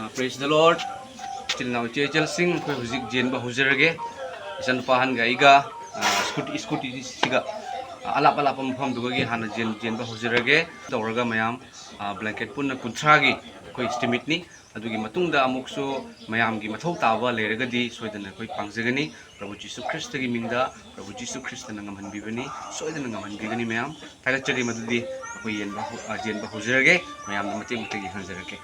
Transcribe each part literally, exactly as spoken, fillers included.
Praise the Lord. ꯏꯆꯤꯜ ꯏꯅꯥꯎ ꯏꯆꯦ ꯏꯆꯜꯁꯤꯡ, ꯑꯩꯈꯣꯏ ꯍꯧꯖꯤꯛ ꯆꯦꯟꯕ ꯍꯧꯖꯔꯒꯦ꯫ ꯏꯆꯟꯅꯨꯄꯥ ꯑꯍꯟꯒ ꯑꯩꯒ, ꯑ, ꯁ꯭ꯀꯨꯇꯤ, ꯁ꯭ꯀꯨꯇꯤꯁꯤꯒ, ꯑ, ꯑꯂꯥꯞ ꯑꯂꯥꯞꯄ ꯃꯐꯝꯗꯨꯒꯤ ꯍꯥꯟꯅ ꯆꯦꯟ-, ꯆꯦꯟꯕ ꯍꯧꯖꯔꯒꯦ꯫ ꯇꯧꯔꯒ ꯃꯌꯥꯝ, ꯑ, blanket ꯄꯨꯟꯅ ꯀꯨꯟꯊ꯭ꯔꯥꯒꯤ ꯑꯩꯈꯣꯏ estimateꯅꯤ꯫ ꯑꯗꯨꯒꯤ ꯃꯇꯨꯡꯗ ꯑꯃꯨꯛꯁꯨ ꯃꯌꯥꯝꯒꯤ ꯃꯊꯧ ꯇꯥꯕ ꯂꯩꯔꯒꯗꯤ ꯁꯣꯏꯗꯅ ꯑꯩꯈꯣꯏ ꯄꯥꯡꯖꯒꯅꯤ꯫ ꯄ꯭ꯔꯚꯨ ꯖꯤꯁꯨ ꯈ꯭ꯔꯤꯁꯇꯒꯤ ꯃꯤꯡꯗ ꯄ꯭ꯔꯚꯨ ꯖꯤꯁꯨ ꯈ꯭ꯔꯤꯁꯇꯅ ꯉꯝꯍꯟꯕꯤꯕꯅꯤ, ꯁꯣꯏꯗꯅ ꯉꯝꯍꯟꯕꯤꯒꯅꯤ ꯃꯌꯥꯝ꯫ ꯊꯥꯒꯠꯆꯔꯤ꯫ ꯃꯗꯨꯗꯤ ꯑꯩꯈꯣꯏ ꯌꯦꯟꯕ ꯍꯧ-, ꯑ, ꯌꯦꯟꯕ ꯍꯧꯖꯔꯒꯦ, ꯃꯌꯥꯝꯗ ꯃꯇꯦꯛ ꯃꯇꯦꯛ ꯌꯦꯡꯍꯟꯖꯔꯛꯀꯦ꯫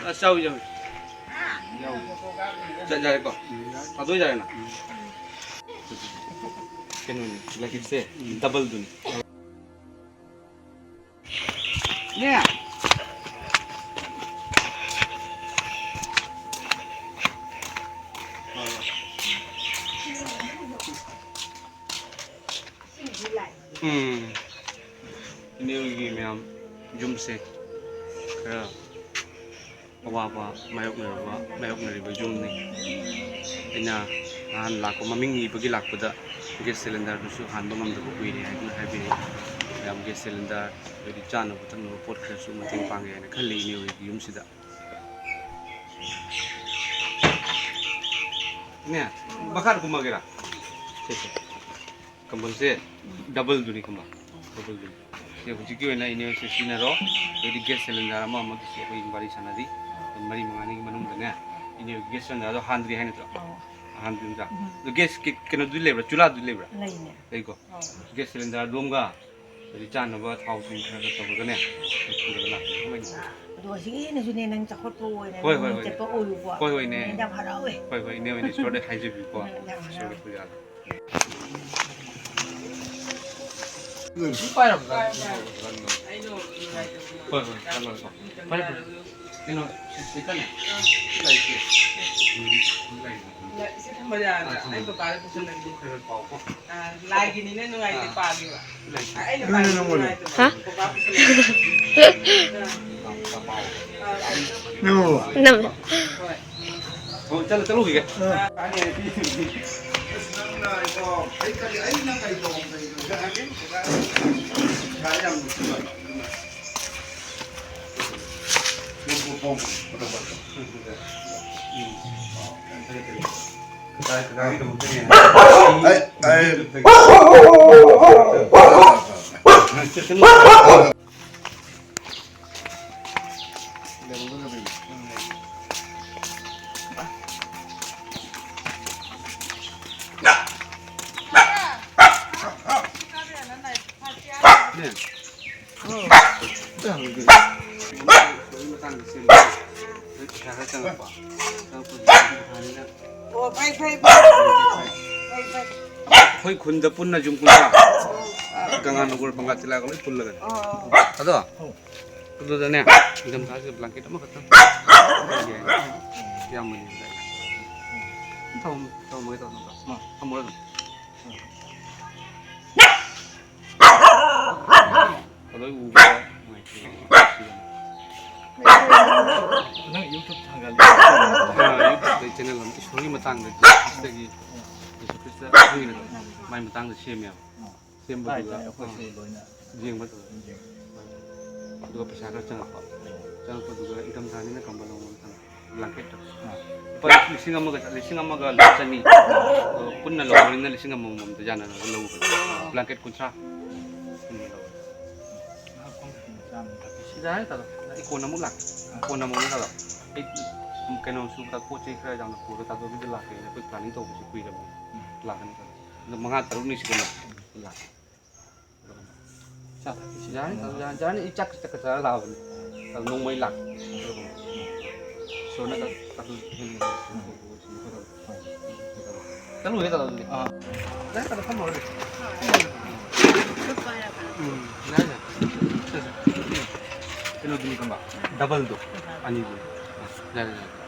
ꯑꯁ, ꯌꯥꯎꯏ, ꯌꯥꯎꯏ꯫ ꯌꯥꯎꯏ꯫ ꯆꯠ ꯌꯥꯔꯦꯀꯣ? ꯊꯥꯗꯣꯛ ꯌꯥꯔꯦꯅ? ꯀꯩꯅꯣꯅꯤ, ꯂꯒꯦꯖꯁꯦ ꯗꯕꯜꯗꯨꯅꯤ꯫ ꯅꯦ꯫ ꯎꯝ꯫ ꯏꯅꯦ ꯍꯣꯏꯒꯤ ꯃꯌꯥꯝ ꯌꯨꯝꯁꯦ ꯈꯔ ꯑꯋꯥꯕ ꯃꯥꯌꯣꯛꯅꯔꯕ, ꯃꯥꯌꯣꯛꯅꯔꯤꯕ ꯌꯨꯝꯅꯤ꯫ ꯑꯩꯅ ꯅꯍꯥꯟ ꯂꯥꯛꯄ, ꯃꯃꯤꯡ ꯏꯕꯒꯤ ꯂꯥꯛꯄꯗ ꯒ꯭ꯌꯥꯁ ꯁꯤꯂꯤꯟꯗꯔꯗꯨꯁꯨ ꯍꯥꯟꯕ ꯉꯝꯗꯕ ꯀꯨꯏꯔꯦ ꯍꯥꯏꯗꯨꯅ ꯍꯥꯏꯕꯤꯔꯛꯏ꯫ ꯃꯌꯥꯝ ꯒ꯭ꯌꯥꯁ ꯁꯤꯂꯤꯟꯗꯔ, ꯑꯗꯩꯗꯤ ꯆꯥꯅꯕ ꯊꯛꯅꯕ ꯄꯣꯠ ꯈꯔꯁꯨ ꯃꯇꯦꯡ ꯄꯥꯡꯉꯦ ꯍꯥꯏꯅ ꯈꯜꯂꯤ ꯏꯅꯦ ꯍꯣꯏꯒꯤ ꯌꯨꯝꯁꯤꯗ꯫ ꯏꯅꯦ, ꯃꯈꯥꯗ ꯀꯨꯝꯃꯒꯦꯔꯥ? ꯁꯦ, ꯁꯦ꯫ ꯀꯝꯕꯜꯁꯦ ꯗꯕꯜꯗꯨꯅꯤ ꯈꯪꯕ? ꯗꯕꯜꯗꯨꯅꯤ꯫ ꯁꯤ ꯍꯧꯖꯤꯛꯀꯤ ꯑꯣꯏꯅ ꯏꯅꯦ ꯍꯣꯏꯁꯦ ꯁꯤꯖꯤꯟꯅꯔꯣ꯫ ꯑꯗꯩꯗꯤ ꯒ꯭ꯌꯥꯁ ꯁꯤꯂꯤꯟꯗꯔ ꯑꯃ ꯑꯃꯗꯨꯁꯨ ꯑꯩꯈꯣꯏ ꯋꯥꯔꯤ ꯁꯥꯟꯅꯔꯤ꯫ ꯃꯔꯤ ꯃꯉꯥꯅꯤꯒꯤ ꯃꯅꯨꯡꯗꯅꯦ, ꯏꯅꯦ ꯍꯣꯏ ꯒ꯭ꯌꯥꯁ ꯁꯤꯂꯤꯟꯗꯔꯗꯣ ꯍꯥꯟꯗ꯭ꯔꯤ ꯍꯥꯏ ꯅꯠꯇ꯭ꯔꯣ? ꯑꯧ꯫ ꯑꯍꯥꯟꯕꯗꯨꯗ꯫ ꯎꯝ꯫ ꯑꯗꯣ ꯒ꯭ꯌꯥꯁ ꯀꯤ-, ꯀꯩꯅꯣꯗꯨꯗꯤ ꯂꯩꯕ꯭ꯔꯥ? ꯆꯨꯂꯥꯗꯨꯗꯤ ꯂꯩꯕ꯭ꯔꯥ? ꯂꯩꯅꯦ꯫ ꯂꯩꯀꯣ? ꯑꯧ꯫ ꯒ꯭ꯌꯥꯁ ꯁꯤꯂꯤꯟꯗꯔ ꯑꯗꯣꯝꯒ ꯑꯗꯩ ꯆꯥꯅꯕ ꯊꯥꯎ ꯊꯨꯝ ꯈꯔ ꯈꯔ ꯇꯧꯔꯒꯅꯦ, ꯄꯨꯔꯒ ꯂꯥꯛꯄꯅꯦ꯫ ꯀꯃꯥꯏꯅ ꯇꯧꯕ? ꯑꯗꯣ ꯑꯁꯤꯒꯤ ꯍꯦꯟꯅꯁꯨꯅꯦ, ꯅꯪ ꯆꯥꯎꯈꯠꯄ ꯑꯣꯏꯅ ꯍꯣꯏ, ꯍꯣꯏ, ꯅꯪ ꯍꯣꯏ꯫ ꯆꯠꯄ ꯑꯣꯏꯌꯨꯀꯣ꯫ ꯍꯣꯏ, ꯍꯣꯏꯅꯦ꯫ ꯑꯩ ꯌꯥꯝ ꯍꯔꯥꯎꯋꯦ꯫ ꯍꯣꯏ, ꯍꯣꯏ, ꯏꯅꯦ ꯍꯣꯏꯅ ꯏꯁꯣꯔꯗ ꯍꯥꯏꯖꯕꯤꯌꯨꯀꯣ꯫ ꯎꯝ, ꯌꯥꯝ ꯍꯔꯥꯎꯋꯦ꯫ ꯏꯁꯣꯔꯒꯤ ꯄꯨꯖꯥꯗ꯫ ꯁꯤ ꯄꯥꯏꯔꯝꯃꯣ꯫ ꯍꯣꯏ, ꯍꯣꯏ, ꯆꯠꯂꯣ, ꯆꯠꯂꯣ꯫ ꯐꯔꯦ, ꯐꯔꯦ꯫ ꯀꯩꯅꯣ, ꯁꯤꯁꯇꯔꯅꯦ? ꯂꯩꯇꯦ꯫ ꯎꯝ, ꯂꯩ꯫ ꯂꯩ, ꯁꯤ ꯊꯝꯕ ꯌꯥꯔꯗ꯭ꯔꯥ? ꯑꯥ, ꯊꯝꯃꯣ꯫ ꯑꯩ ꯄꯄꯥꯗ ꯄꯨꯁꯜꯂꯒꯦ꯫ ꯈꯔ ꯈꯔ ꯄꯥꯎꯀꯣ꯫ ꯑꯥ, ꯂꯥꯏꯒꯤꯅꯤꯅ ꯅꯨꯡꯉꯥꯏꯇꯦ ꯑꯥ꯫ ꯄꯥꯒꯦꯕ꯫ ꯂꯩꯇꯦ꯫ ꯑꯥ, ꯑꯩꯅ ꯄꯥꯒꯦ ꯅꯨꯡꯉꯥꯏꯇꯕ꯫ ꯍꯥ? ꯄꯄꯥ ꯄꯨꯁꯜꯂꯒꯦ꯫ ꯑꯥ꯫ ꯄꯥꯎ, ꯄꯥꯎ꯫ ꯑꯥ, ꯑꯩ ꯅꯝꯃꯣ꯫ ꯅꯝꯃꯦ꯫ ꯍꯣꯏ꯫ ꯑꯣ, ꯆꯠꯂꯨ, ꯆꯠꯂꯨꯈꯤꯒꯦ꯫ ꯑꯥ꯫ ꯑꯁ, ꯅꯪꯅ ꯑꯩꯕꯣ, ꯑꯩ ꯀꯔꯤ, ꯑꯩꯅ ꯀꯔꯤ ꯇꯧꯔꯝꯗꯣꯏꯅꯣ? ꯄꯩꯁꯥ ꯌꯥꯝ ꯅꯨꯡꯁꯤꯕ꯫ ꯑꯣ, ꯐꯩ, ꯐꯩ, ꯐꯩ꯫ ꯐꯩ, ꯐꯩ꯫ ꯑꯩꯈꯣꯏ ꯈꯨꯟꯗ ꯄꯨꯟꯅ ꯌꯨꯝ ꯀꯨꯟꯊ꯭ꯔꯥ, ꯒꯪꯒꯥꯅꯒꯔ, ꯕꯪꯒꯥ ꯆꯤꯂꯥꯒ ꯂꯣꯏ ꯄꯨꯜꯂꯒꯅꯤ꯫ ꯑꯣ, ꯑꯣ꯫ ꯑꯗꯣ ꯑꯗꯨꯗꯅꯦ, ꯅꯤꯡꯊꯝꯊꯥꯁꯤꯗ blanket ꯑꯃꯈꯛꯇꯪ ꯌꯥꯝꯕꯅꯤ꯫ ꯊꯝꯃꯣ, ꯊꯝꯃꯒꯦ ꯇꯧꯕꯅꯦ꯫ ꯊꯝꯃꯣ ꯑꯗꯨꯝ꯫ ꯂꯣꯏ ꯎꯕ ꯅꯨꯡꯉꯥꯏꯇꯦ꯫ ꯅꯪ YouTube ꯊꯥꯒꯠꯂꯤ? ꯑꯥ, YouTube-ꯇ channel ꯑꯃ ꯏꯁꯣꯔꯒꯤ ꯃꯇꯥꯡꯗ, ꯖꯤꯁꯨ ꯈ꯭ꯔꯤꯁꯇꯒꯤ, ꯖꯤꯁꯨ ꯈ꯭ꯔꯤꯁꯇ ꯈꯪꯉꯤꯗꯅ, ꯃꯥꯏ ꯃꯇꯥꯡꯗ ꯁꯦꯝꯃꯦꯕ꯫ ꯁꯦꯝꯕꯗꯨꯗ, ꯇꯥꯏ, ꯇꯥꯏ, ꯑꯩꯈꯣꯏꯁꯨ ꯑꯥ꯫ ꯂꯣꯏꯅ ꯌꯦꯡꯕ꯫ ꯌꯦꯡꯉꯤ꯫ ꯑꯗꯨꯒ ꯄꯩꯁꯥ ꯈꯔ ꯆꯪꯉꯛꯄ꯫ ꯆꯪꯉꯛꯄꯗꯨꯒ ꯏꯪꯊꯝꯊꯥꯅꯤꯅ ꯀꯝꯕꯜ ꯑꯃ ꯆꯪꯉꯛꯄ꯫ Blanket-ꯇꯣ꯫ ꯑꯥ꯫ ꯂꯨꯄꯥ ꯂꯤꯁꯤꯡ ꯑꯃꯒ, ꯂꯤꯁꯤꯡ ꯑꯃꯒ ꯂꯨꯄꯥ ꯆꯅꯤ꯫ ꯑꯗꯣ ꯄꯨꯟꯅ ꯂꯧꯕꯅꯤꯅ ꯂꯤꯁꯤꯡ ꯑꯃꯃꯝꯗ ꯌꯥꯅꯔꯒ ꯂꯧꯕꯅꯤ꯫ ꯑꯥ꯫ Blanket ꯀꯨꯟꯊ꯭ꯔꯥ꯫ ꯄꯨꯟꯅ ꯂꯧꯕꯅꯤ꯫ ꯉꯥꯏꯍꯥꯛ ꯐꯝ ꯆꯥꯝ ꯊꯛꯀꯦ꯫ ꯁꯤꯗ ꯍꯥꯏ ꯇꯥꯗꯣ꯫ ꯑꯩ ꯀꯣꯟꯅ ꯑꯃꯨꯛ ꯂꯥꯛꯀꯦ꯫ ꯑꯥ꯫ ꯀꯣꯟꯅ ꯑꯃꯨꯛ ꯇꯥꯗꯣ꯫ ꯑꯩ ꯀꯩꯅꯣꯁꯨ ꯈꯔ ꯄꯣꯠ ꯆꯩ ꯈꯔ ꯌꯥꯝꯅ ꯄꯨꯔꯒ ꯇꯥꯗꯣ ꯑꯗꯨꯗ ꯂꯥꯛꯀꯦ꯫ ꯑꯩꯈꯣꯏ planning ꯇꯧꯕꯁꯨ ꯀꯨꯏꯔꯕꯅꯤ꯫ ꯎꯝ꯫ ꯂꯥꯛꯀꯅꯤ ꯇꯥꯗꯣ꯫ ꯑꯗꯣ ꯃꯉꯥ ꯇꯔꯨꯛꯅꯤ ꯁꯤꯗ ꯂꯥꯛꯀꯦ꯫ ꯂꯥꯛꯀꯦ꯫ ꯆꯥ ꯊꯛꯁꯤ꯫ ꯌꯥꯅꯤ, ꯌꯥꯅꯤ, ꯌꯥꯅꯤ꯫ ꯑꯩ ꯆꯥꯛ ꯆꯥꯛꯀ ꯆꯥꯔ ꯂꯥꯛꯑꯕꯅꯤ꯫ ꯑꯗꯨ ꯅꯣꯡꯃꯩ ꯂꯥꯛ꯫ ꯏꯁꯣꯔꯅ ꯀ-, ꯀ-, ꯆꯠꯂꯨꯔꯦ ꯇꯧꯔ ꯑꯗꯨꯗꯤ꯫ ꯑꯥ꯫ ꯌꯥꯔꯦ, ꯇꯧꯔꯣ, ꯐꯝꯃꯨꯔꯣ ꯑꯗꯨꯗꯤ꯫ ꯎꯝ, ꯌꯥꯔꯦ, ꯌꯥꯔꯦ꯫ ꯁꯦ, ꯁꯦ꯫ ꯑꯗꯨꯅꯤ ꯈꯪꯕ? ꯗꯕꯜꯗꯣ꯫ ꯑꯅꯤꯗꯨ꯫ ꯌꯥꯔꯦ, ꯌꯥꯔꯦ꯫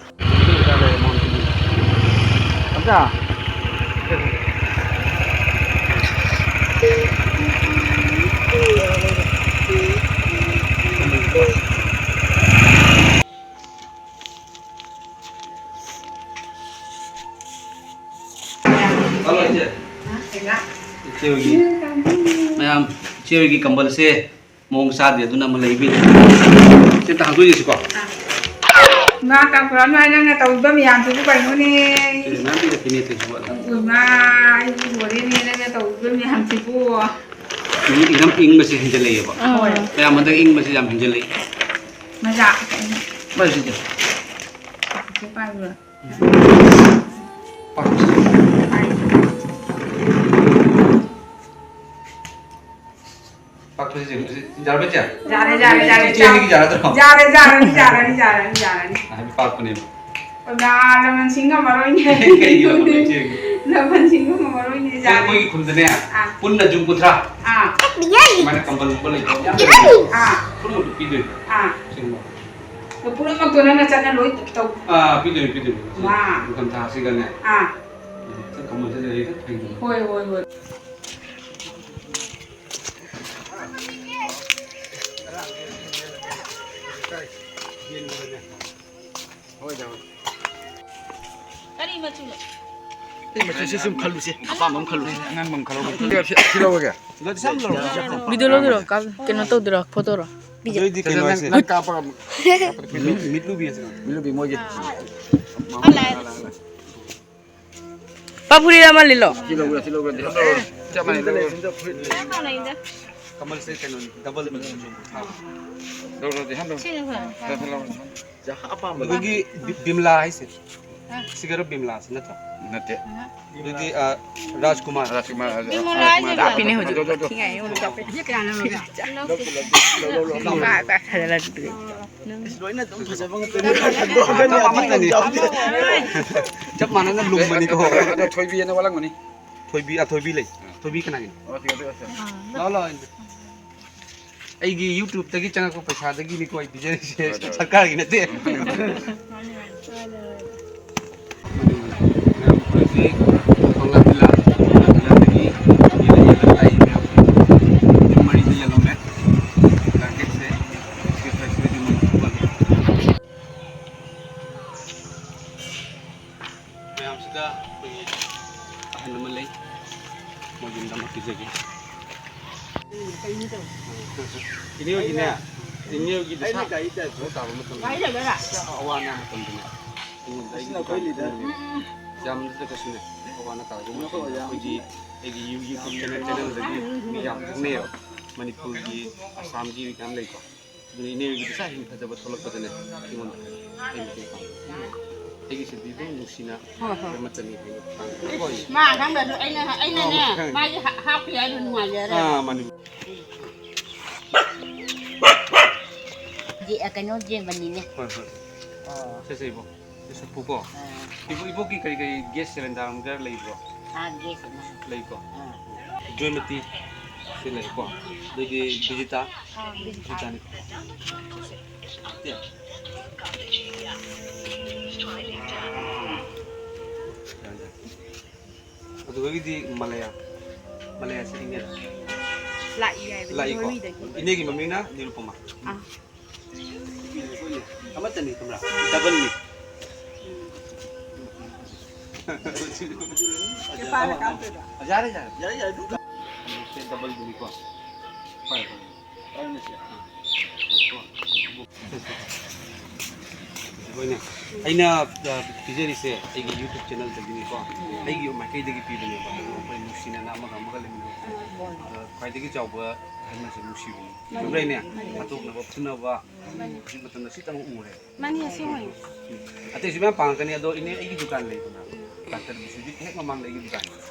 ꯍꯜꯂꯣ, ꯏꯆꯦ꯫ ꯏꯆꯦ ꯍꯣꯏꯒꯤ, ꯃꯌꯥꯝ, ꯏꯆꯦ ꯍꯣꯏꯒꯤ ꯀꯝꯕꯜꯁꯦ ꯃꯑꯣꯡ ꯆꯥꯗꯦ, ꯑꯗꯨꯅ ꯑꯃ ꯂꯩꯕꯤꯔꯦ꯫ ꯁꯤ ꯑꯝꯇ ꯍꯥꯡꯗꯣꯛꯑ ꯌꯦꯡꯁꯤꯀꯣ꯫ ꯏꯃꯥ, ꯇꯥꯡꯈꯨꯂꯥ ꯅꯨꯡꯉꯥꯏ, ꯅꯪꯅ ꯇꯧꯔꯤꯕ ꯃꯌꯥꯝꯁꯤꯕꯨ ꯀꯩꯅꯣꯅꯦ? ꯁꯤ ꯃꯌꯥꯝ ꯄꯤꯔꯛꯈꯤꯅꯦ, ꯇꯧꯔꯤꯁꯤꯕꯨ꯫ ꯏꯃꯥ, ꯑꯩꯕꯨ ꯂꯣꯏꯔꯦꯅꯦ, ꯅꯪꯅ ꯇꯧꯔꯤꯕ ꯃꯌꯥꯝꯁꯤꯕꯨ꯫ ꯏꯪ-, ꯏꯪꯉꯝ-, ꯏꯪꯕꯁꯤ ꯍꯦꯟꯖꯜꯂꯛꯑꯦꯕ꯫ ꯍꯣꯏ꯫ ꯃꯌꯥꯝ ꯍꯟꯗꯛ ꯏꯪꯕꯁꯤ ꯌꯥꯝ ꯍꯦꯟꯖꯜꯂꯛꯑꯦ꯫ ꯃꯖꯥ꯫ ꯃꯥꯏꯁꯤꯗꯤ꯫ ꯁꯤ ꯄꯥꯏꯕ꯭ꯔꯥ? ꯄꯥꯛꯄꯁꯦ ꯌꯦꯡꯉꯨ, ꯁꯤ ꯌꯥꯔꯕ, ꯏꯆꯦ? ꯌꯥꯔꯦ, ꯌꯥꯔꯦ, ꯌꯥꯔꯦ, ꯏꯆꯦ ꯍꯣꯏꯒꯤ ꯌꯥꯔꯗ꯭ꯔꯣ? ꯌꯥꯔꯦ, ꯌꯥꯔꯅꯤ, ꯌꯥꯔꯅꯤ, ꯌꯥꯔꯅꯤ, ꯌꯥꯔꯅꯤ꯫ ꯍꯥꯏꯗꯤ ꯄꯥꯛꯄꯅꯦꯕ꯫ ꯑꯣꯖꯥ, ꯂꯃꯟꯁꯤꯡ ꯉꯝꯃꯔꯣꯏꯅꯦ꯫ ꯀꯩꯒꯤ ꯉꯝꯃꯔꯣꯏ, ꯏꯆꯦ ꯍꯣꯏꯒꯤ? ꯂꯃꯟꯁꯤꯡ ꯉꯝꯃꯔꯣꯏꯅꯦ, ꯑꯩꯈꯣꯏ, ꯌꯥꯔꯦ꯫ ꯑꯩꯈꯣꯏꯒꯤ ꯈꯨꯟꯗꯅꯦ, ꯑꯥ꯫ ꯄꯨꯟꯅ ꯖꯨꯝ ꯀꯨꯟꯊ꯭ꯔꯥ꯫ ꯑꯥ꯫ ꯁꯨꯃꯥꯏꯅ ꯀꯝꯕꯜꯒꯨꯝꯕ ꯂꯩꯇꯕ ꯌꯥꯝ ꯂꯩꯕꯅꯦ꯫ ꯑꯥ꯫ ꯄꯨꯟꯅ ꯄꯤꯗꯣꯏꯅꯦ꯫ ꯑꯥ꯫ ꯑꯁꯦꯡꯕ꯫ ꯑꯗꯣ ꯄꯨꯝꯅꯃꯛꯇꯣ ꯅꯪꯅ ꯆꯠꯅ ꯂꯣꯏ ꯇꯧ-, ꯑꯥ, ꯄꯤꯗꯣꯏꯅꯦ, ꯄꯤꯗꯣꯏꯅꯦ꯫ ꯃꯥ꯫ ꯏꯪꯊꯝꯊꯥꯁꯤꯒꯅꯦ꯫ ꯑꯥ꯫ ꯈꯤꯇꯪ ꯀꯝꯕꯜꯁꯦ ꯂꯩꯔꯗꯤ ꯐꯩꯗꯅ꯫ ꯍꯣꯏ, ꯍꯣꯏ, ꯍꯣꯏ꯫ ꯀꯔꯤ ꯃꯆꯨꯅꯣ? ꯑꯩ ꯃꯆꯨꯁꯦ ꯁꯨꯝ ꯈꯜꯂꯨꯁꯦ, ꯑꯄꯥꯝꯕ ꯑꯃ ꯈꯜꯂꯨꯁꯦ꯫ ꯑꯉꯥꯡꯕ ꯑꯃ ꯈꯜꯂꯧ꯫ ꯁꯤ ꯂꯧꯔꯒꯦ꯫ ꯚꯤꯗꯤꯑꯣ ꯂꯧꯗꯣꯏꯔꯣ? ꯀꯥꯞ-, ꯀꯩꯅꯣ ꯇꯧꯗꯣꯏꯔꯣ? ꯐꯣꯇꯣꯔꯣ? ꯑꯗꯨꯏꯗꯤ ꯀꯩꯅꯣ ꯅꯪ, ꯍꯥꯏꯁꯦ? ꯅꯪ ꯀꯥꯞꯄꯒ ꯃꯤꯠ-, ꯃꯤꯠꯂꯨꯕꯤ ꯍꯥꯏꯁꯦ꯫ ꯃꯤꯠꯂꯨꯕꯤ ꯃꯣꯏꯒꯤ꯫ ꯄꯥꯐꯨꯔꯤ ꯑꯃ ꯂꯤꯂꯣ꯫ ꯁꯤ ꯂꯧꯔꯦ, ꯁꯤ ꯂꯧꯔꯦ꯫ ꯆꯞ ꯃꯥꯟꯅꯩ, ꯂꯧꯔꯦ꯫ ꯀꯃꯜꯁꯦ ꯀꯩꯅꯣꯅꯤ, ꯗꯕꯜ ꯃꯤꯅꯤ꯫ ꯂꯧꯔꯣ, ꯁꯤ ꯍꯟꯗꯣ꯫ ꯁꯤ ꯂꯧꯔꯣ꯫ ꯁꯤ ꯂꯧꯔꯣ꯫ ꯑꯩꯈꯣꯏꯒꯤ ꯕꯤ-, ꯕꯤꯝꯂꯥ ꯍꯥꯏꯁꯦ꯫ ꯁꯤꯒꯔ ꯕꯤꯝꯂꯥꯁꯤ ꯅꯠꯇ꯭ꯔꯣ? ꯅꯠꯇꯦ꯫ ꯑꯗꯨꯗꯤ, ꯑ, ꯔꯥꯖꯀꯨꯃꯥꯔ꯫ ꯔꯥꯖꯀꯨꯃꯥꯔ, ꯕꯤꯃꯣꯂꯥ ꯍꯥꯏꯁꯦ ꯔꯥꯖꯀꯨꯃꯥꯔ꯫ ꯀꯥꯞꯄꯤꯅꯦ ꯍꯧꯖꯤꯛ꯫ ꯊꯤ ꯉꯥꯏ ꯑꯩꯉꯣꯟꯗ ꯀꯥꯞꯄꯦ꯫ ꯂꯧ, ꯂꯧ, ꯂꯧ, ꯂꯧ, ꯂꯧ꯫ ꯄꯥꯛ ꯄꯥꯛ ꯊꯥꯖꯤꯜꯂꯛꯇ꯭ꯔꯦ꯫ ꯂꯣꯏꯅ ꯑꯗꯨꯝ ꯐꯖꯕ ꯉꯥꯛꯇꯅꯤ꯫ ꯆꯞ ꯃꯥꯟꯅꯩ꯫ ꯆꯞ ꯃꯥꯟꯅꯅ ꯂꯨꯝꯕꯅꯤꯀꯣ꯫ ꯑꯗꯣ ꯊꯣꯏꯕꯤ ꯑꯅ ꯋꯥꯠꯂꯝꯒꯅꯤ꯫ ꯊꯣꯏꯕꯤ, ꯑ, ꯊꯣꯏꯕꯤ ꯂꯩ꯫ ꯊꯣꯏꯕꯤ ꯀꯅꯥꯒꯤꯅꯣ? ꯑꯣ, ꯁꯤ, ꯁꯤ, ꯁꯤ꯫ ꯂꯥꯛꯑꯣ, ꯂꯥꯛꯑꯣ꯫ ꯑꯩꯒꯤ YouTube-ꯇꯒꯤ ꯆꯪꯉꯛꯄ ꯄꯩꯁꯥꯗꯒꯤꯅꯤꯀꯣ ꯑꯩ ꯄꯤꯖꯔꯤꯁꯦ, ꯍꯣꯏ, ꯍꯣꯏ꯫ ꯁꯔꯀꯥꯔꯒꯤ ꯅꯠꯇꯦ꯫ ꯃꯌꯥꯝ ꯍꯧꯖꯤꯛ ꯀꯪꯂꯥ ꯂꯤꯂꯥ, ꯀꯪꯂꯥ ꯂꯤꯂꯥꯗꯒꯤ ꯌꯦꯜꯂ ꯌꯦꯜꯂꯒ ꯂꯥꯛꯏ ꯃꯌꯥꯝ꯫ ꯌꯨꯝ ꯃꯔꯤꯗ ꯌꯦꯜꯂꯝꯃꯦ꯫ Blanket-ꯁꯦ, biscuit pack-ꯁꯤꯗꯤ ꯃꯣꯏ ꯄꯨꯕ꯫ ꯃꯌꯥꯝꯁꯤꯗ ꯑꯩꯈꯣꯏꯒꯤ ꯑꯍꯟ ꯑꯃ ꯂꯩ, ꯃꯣꯏ ꯌꯨꯝꯗ ꯑꯃ ꯄꯤꯖꯒꯦ꯫ ꯏꯅꯦ ꯍꯣꯏꯒꯤꯅꯦ, ꯏꯅꯦ ꯍꯣꯏꯒꯤ ꯗꯁꯥ ꯇꯥꯕ ꯃꯇꯝꯗ, ꯑꯋꯥ ꯑꯅꯥ ꯃꯇꯝꯗꯅꯦ, ꯑꯩꯉꯣꯟꯗ ꯑꯩꯒꯤ ꯗꯨꯀꯥꯟ ꯌꯥꯝꯅ ꯀꯩꯁꯨꯅꯦ, ꯑꯋꯥ ꯑꯅꯥ ꯇꯥꯔꯛꯄ ꯃꯇꯝꯗ ꯑꯩꯈꯣꯏꯒꯤ, ꯑꯩꯒꯤ ꯌꯨ-, YouTube channel, channel-ꯗꯒꯤ ꯃꯤ ꯌꯥꯝ ꯈꯪꯅꯩꯌꯦꯕ, ꯃꯅꯤꯄꯨꯔꯒꯤ, ꯑꯁꯥꯝꯒꯤ ꯃꯌꯥꯝ ꯂꯩꯀꯣ꯫ ꯑꯗꯨꯅ ꯏꯅꯦ ꯍꯣꯏꯒꯤ ꯗꯁꯥ ꯍꯦꯟꯅ ꯐꯖꯕ ꯊꯣꯛꯂꯛꯄꯗꯅꯦ ꯑꯩꯉꯣꯟꯗ ꯑꯩ ꯃꯇꯦꯡ ꯄꯥꯡꯉꯤ꯫ ꯑꯩꯒꯤ ꯁꯤꯗꯤ ꯑꯗꯨꯝ ꯅꯨꯡꯁꯤꯅ ꯍꯣꯏ, ꯍꯣꯏ꯫ ꯑꯃꯠꯇꯅꯤ ꯍꯥꯏꯅ ꯈꯪꯉꯤ꯫ ꯃꯥ ꯈꯪꯗ꯭ꯔꯁꯨ ꯑꯩꯅ, ꯑꯩꯅꯅꯦ, ꯑꯥ, ꯃꯥꯒꯤ ꯍꯥ-, ꯍꯥꯞꯈꯤ ꯍꯥꯏꯗꯣ ꯅꯨꯡꯉꯥꯏꯖꯔꯦ꯫ ꯑꯥ, ꯃꯥꯅꯤ꯫ ꯖꯦ-, ꯑ, ꯀꯩꯅꯣ ꯖꯦꯃꯅꯤꯅꯦ꯫ ꯍꯣꯏ, ꯍꯣꯏ꯫ ꯑꯣ꯫ ꯁꯦ, ꯁꯦ, ꯏꯕꯣꯛ꯫ ꯁꯦ, ꯁꯦ, ꯄꯨꯀꯣ꯫ ꯑꯥ꯫ ꯏꯕꯣꯛ, ꯏꯕꯣꯛꯀꯤ ꯀꯔꯤ ꯀꯔꯤ gas cylinder ꯅꯨꯡꯗꯔ ꯂꯩꯕ꯭ꯔꯣ? ꯑꯥ, gas ꯑꯃ꯫ ꯂꯩꯀꯣ꯫ ꯑꯥ꯫ ꯖꯣꯏꯃꯇꯤ ꯁꯤ ꯂꯩꯀꯣ꯫ ꯑꯗꯩꯗꯤ ꯕꯤꯖꯤꯇꯥ꯫ ꯑꯥ, ꯕꯤꯖꯤꯇꯥ꯫ ꯕꯤꯖꯤꯇꯥꯅꯤ꯫ ꯁꯦ, ꯁꯦ꯫ ꯌꯥꯔꯦ, ꯌꯥꯔꯦ꯫ ꯑꯗꯨꯗꯒꯤꯗꯤ ꯃꯂꯌꯥ꯫ ꯃꯂꯌꯥꯁꯤ ꯏꯅꯦꯔꯥ? ꯂꯥꯛꯏ ꯍꯥꯏꯕꯅꯤ, ꯂꯥꯛꯏꯀꯣ? ꯃꯃꯤꯗꯒꯤ꯫ ꯏꯅꯦꯒꯤ ꯃꯃꯤꯡꯅ ꯅꯤꯔꯨꯄꯃꯥ꯫ ꯑꯥ꯫ ꯑꯃꯠꯇꯅꯤ, ꯈꯪꯕ꯭ꯔꯥ? Double-ꯅꯤ꯫ ꯎꯝ꯫ ꯅꯨꯄꯥꯅ ꯀꯥꯞꯇꯣꯏꯕ꯫ ꯌꯥꯔꯦ, ꯌꯥꯔꯦ꯫ ꯌꯥꯔꯦ, ꯌꯥꯔꯦ, ꯑꯗꯨꯝ ꯀꯥꯞ-, ꯁꯦ double-ꯗꯨꯅꯤꯀꯣ꯫ ꯐꯔꯦ, ꯐꯔꯦ꯫ ꯍꯣꯏꯅꯦ꯫ ꯑꯩꯅ, ꯑ, ꯄꯤꯖꯔꯤꯁꯦ ꯑꯩꯒꯤ YouTube channel-ꯗꯒꯤꯅꯤꯀꯣ꯫ ꯑꯩꯒꯤ ꯃꯥꯏꯀꯩꯗꯒꯤ ꯄꯤꯕꯅꯦꯕ꯫ ꯑꯗꯣ ꯑꯩꯈꯣꯏ ꯅꯨꯡꯁꯤꯅꯅ ꯑꯃꯒ ꯑꯃꯒ ꯂꯩꯃꯤꯟꯅꯕꯁꯦ, ꯑ, ꯈ꯭ꯋꯥꯏꯗꯒꯤ ꯆꯥꯎꯕ ꯑꯍꯜ ꯑꯁꯤ ꯅꯨꯡꯁꯤꯕꯅꯤ꯫ ꯃꯥꯅꯤ꯫ ꯆꯨꯝꯕ꯭ꯔꯥ ꯏꯅꯦ? ꯃꯥꯅꯤ꯫ ꯍꯥꯠꯇꯣꯛꯅꯕ ꯐꯨꯅꯕ ꯃꯥꯅꯤ꯫ ꯍꯧꯖꯤꯛ ꯃꯇꯝꯗ ꯁꯤꯇꯪ ꯎꯔꯦ꯫ ꯃꯥꯅꯤ, ꯑꯁꯦꯡꯕꯅꯤ꯫ ꯑꯇꯩꯁꯨ ꯃꯌꯥꯝ ꯄꯥꯡꯉꯛꯀꯅꯤ, ꯑꯗꯣ ꯏꯅꯦ ꯑꯩꯒꯤ ꯗꯨꯀꯥꯟ ꯂꯩꯗꯅ, ꯗꯥꯛꯇꯔ ꯕꯤꯁ꯭ꯋꯖꯤꯠ ꯍꯦꯛ ꯃꯃꯥꯡꯗ ꯑꯩꯒꯤ ꯗꯨꯀꯥꯟ꯫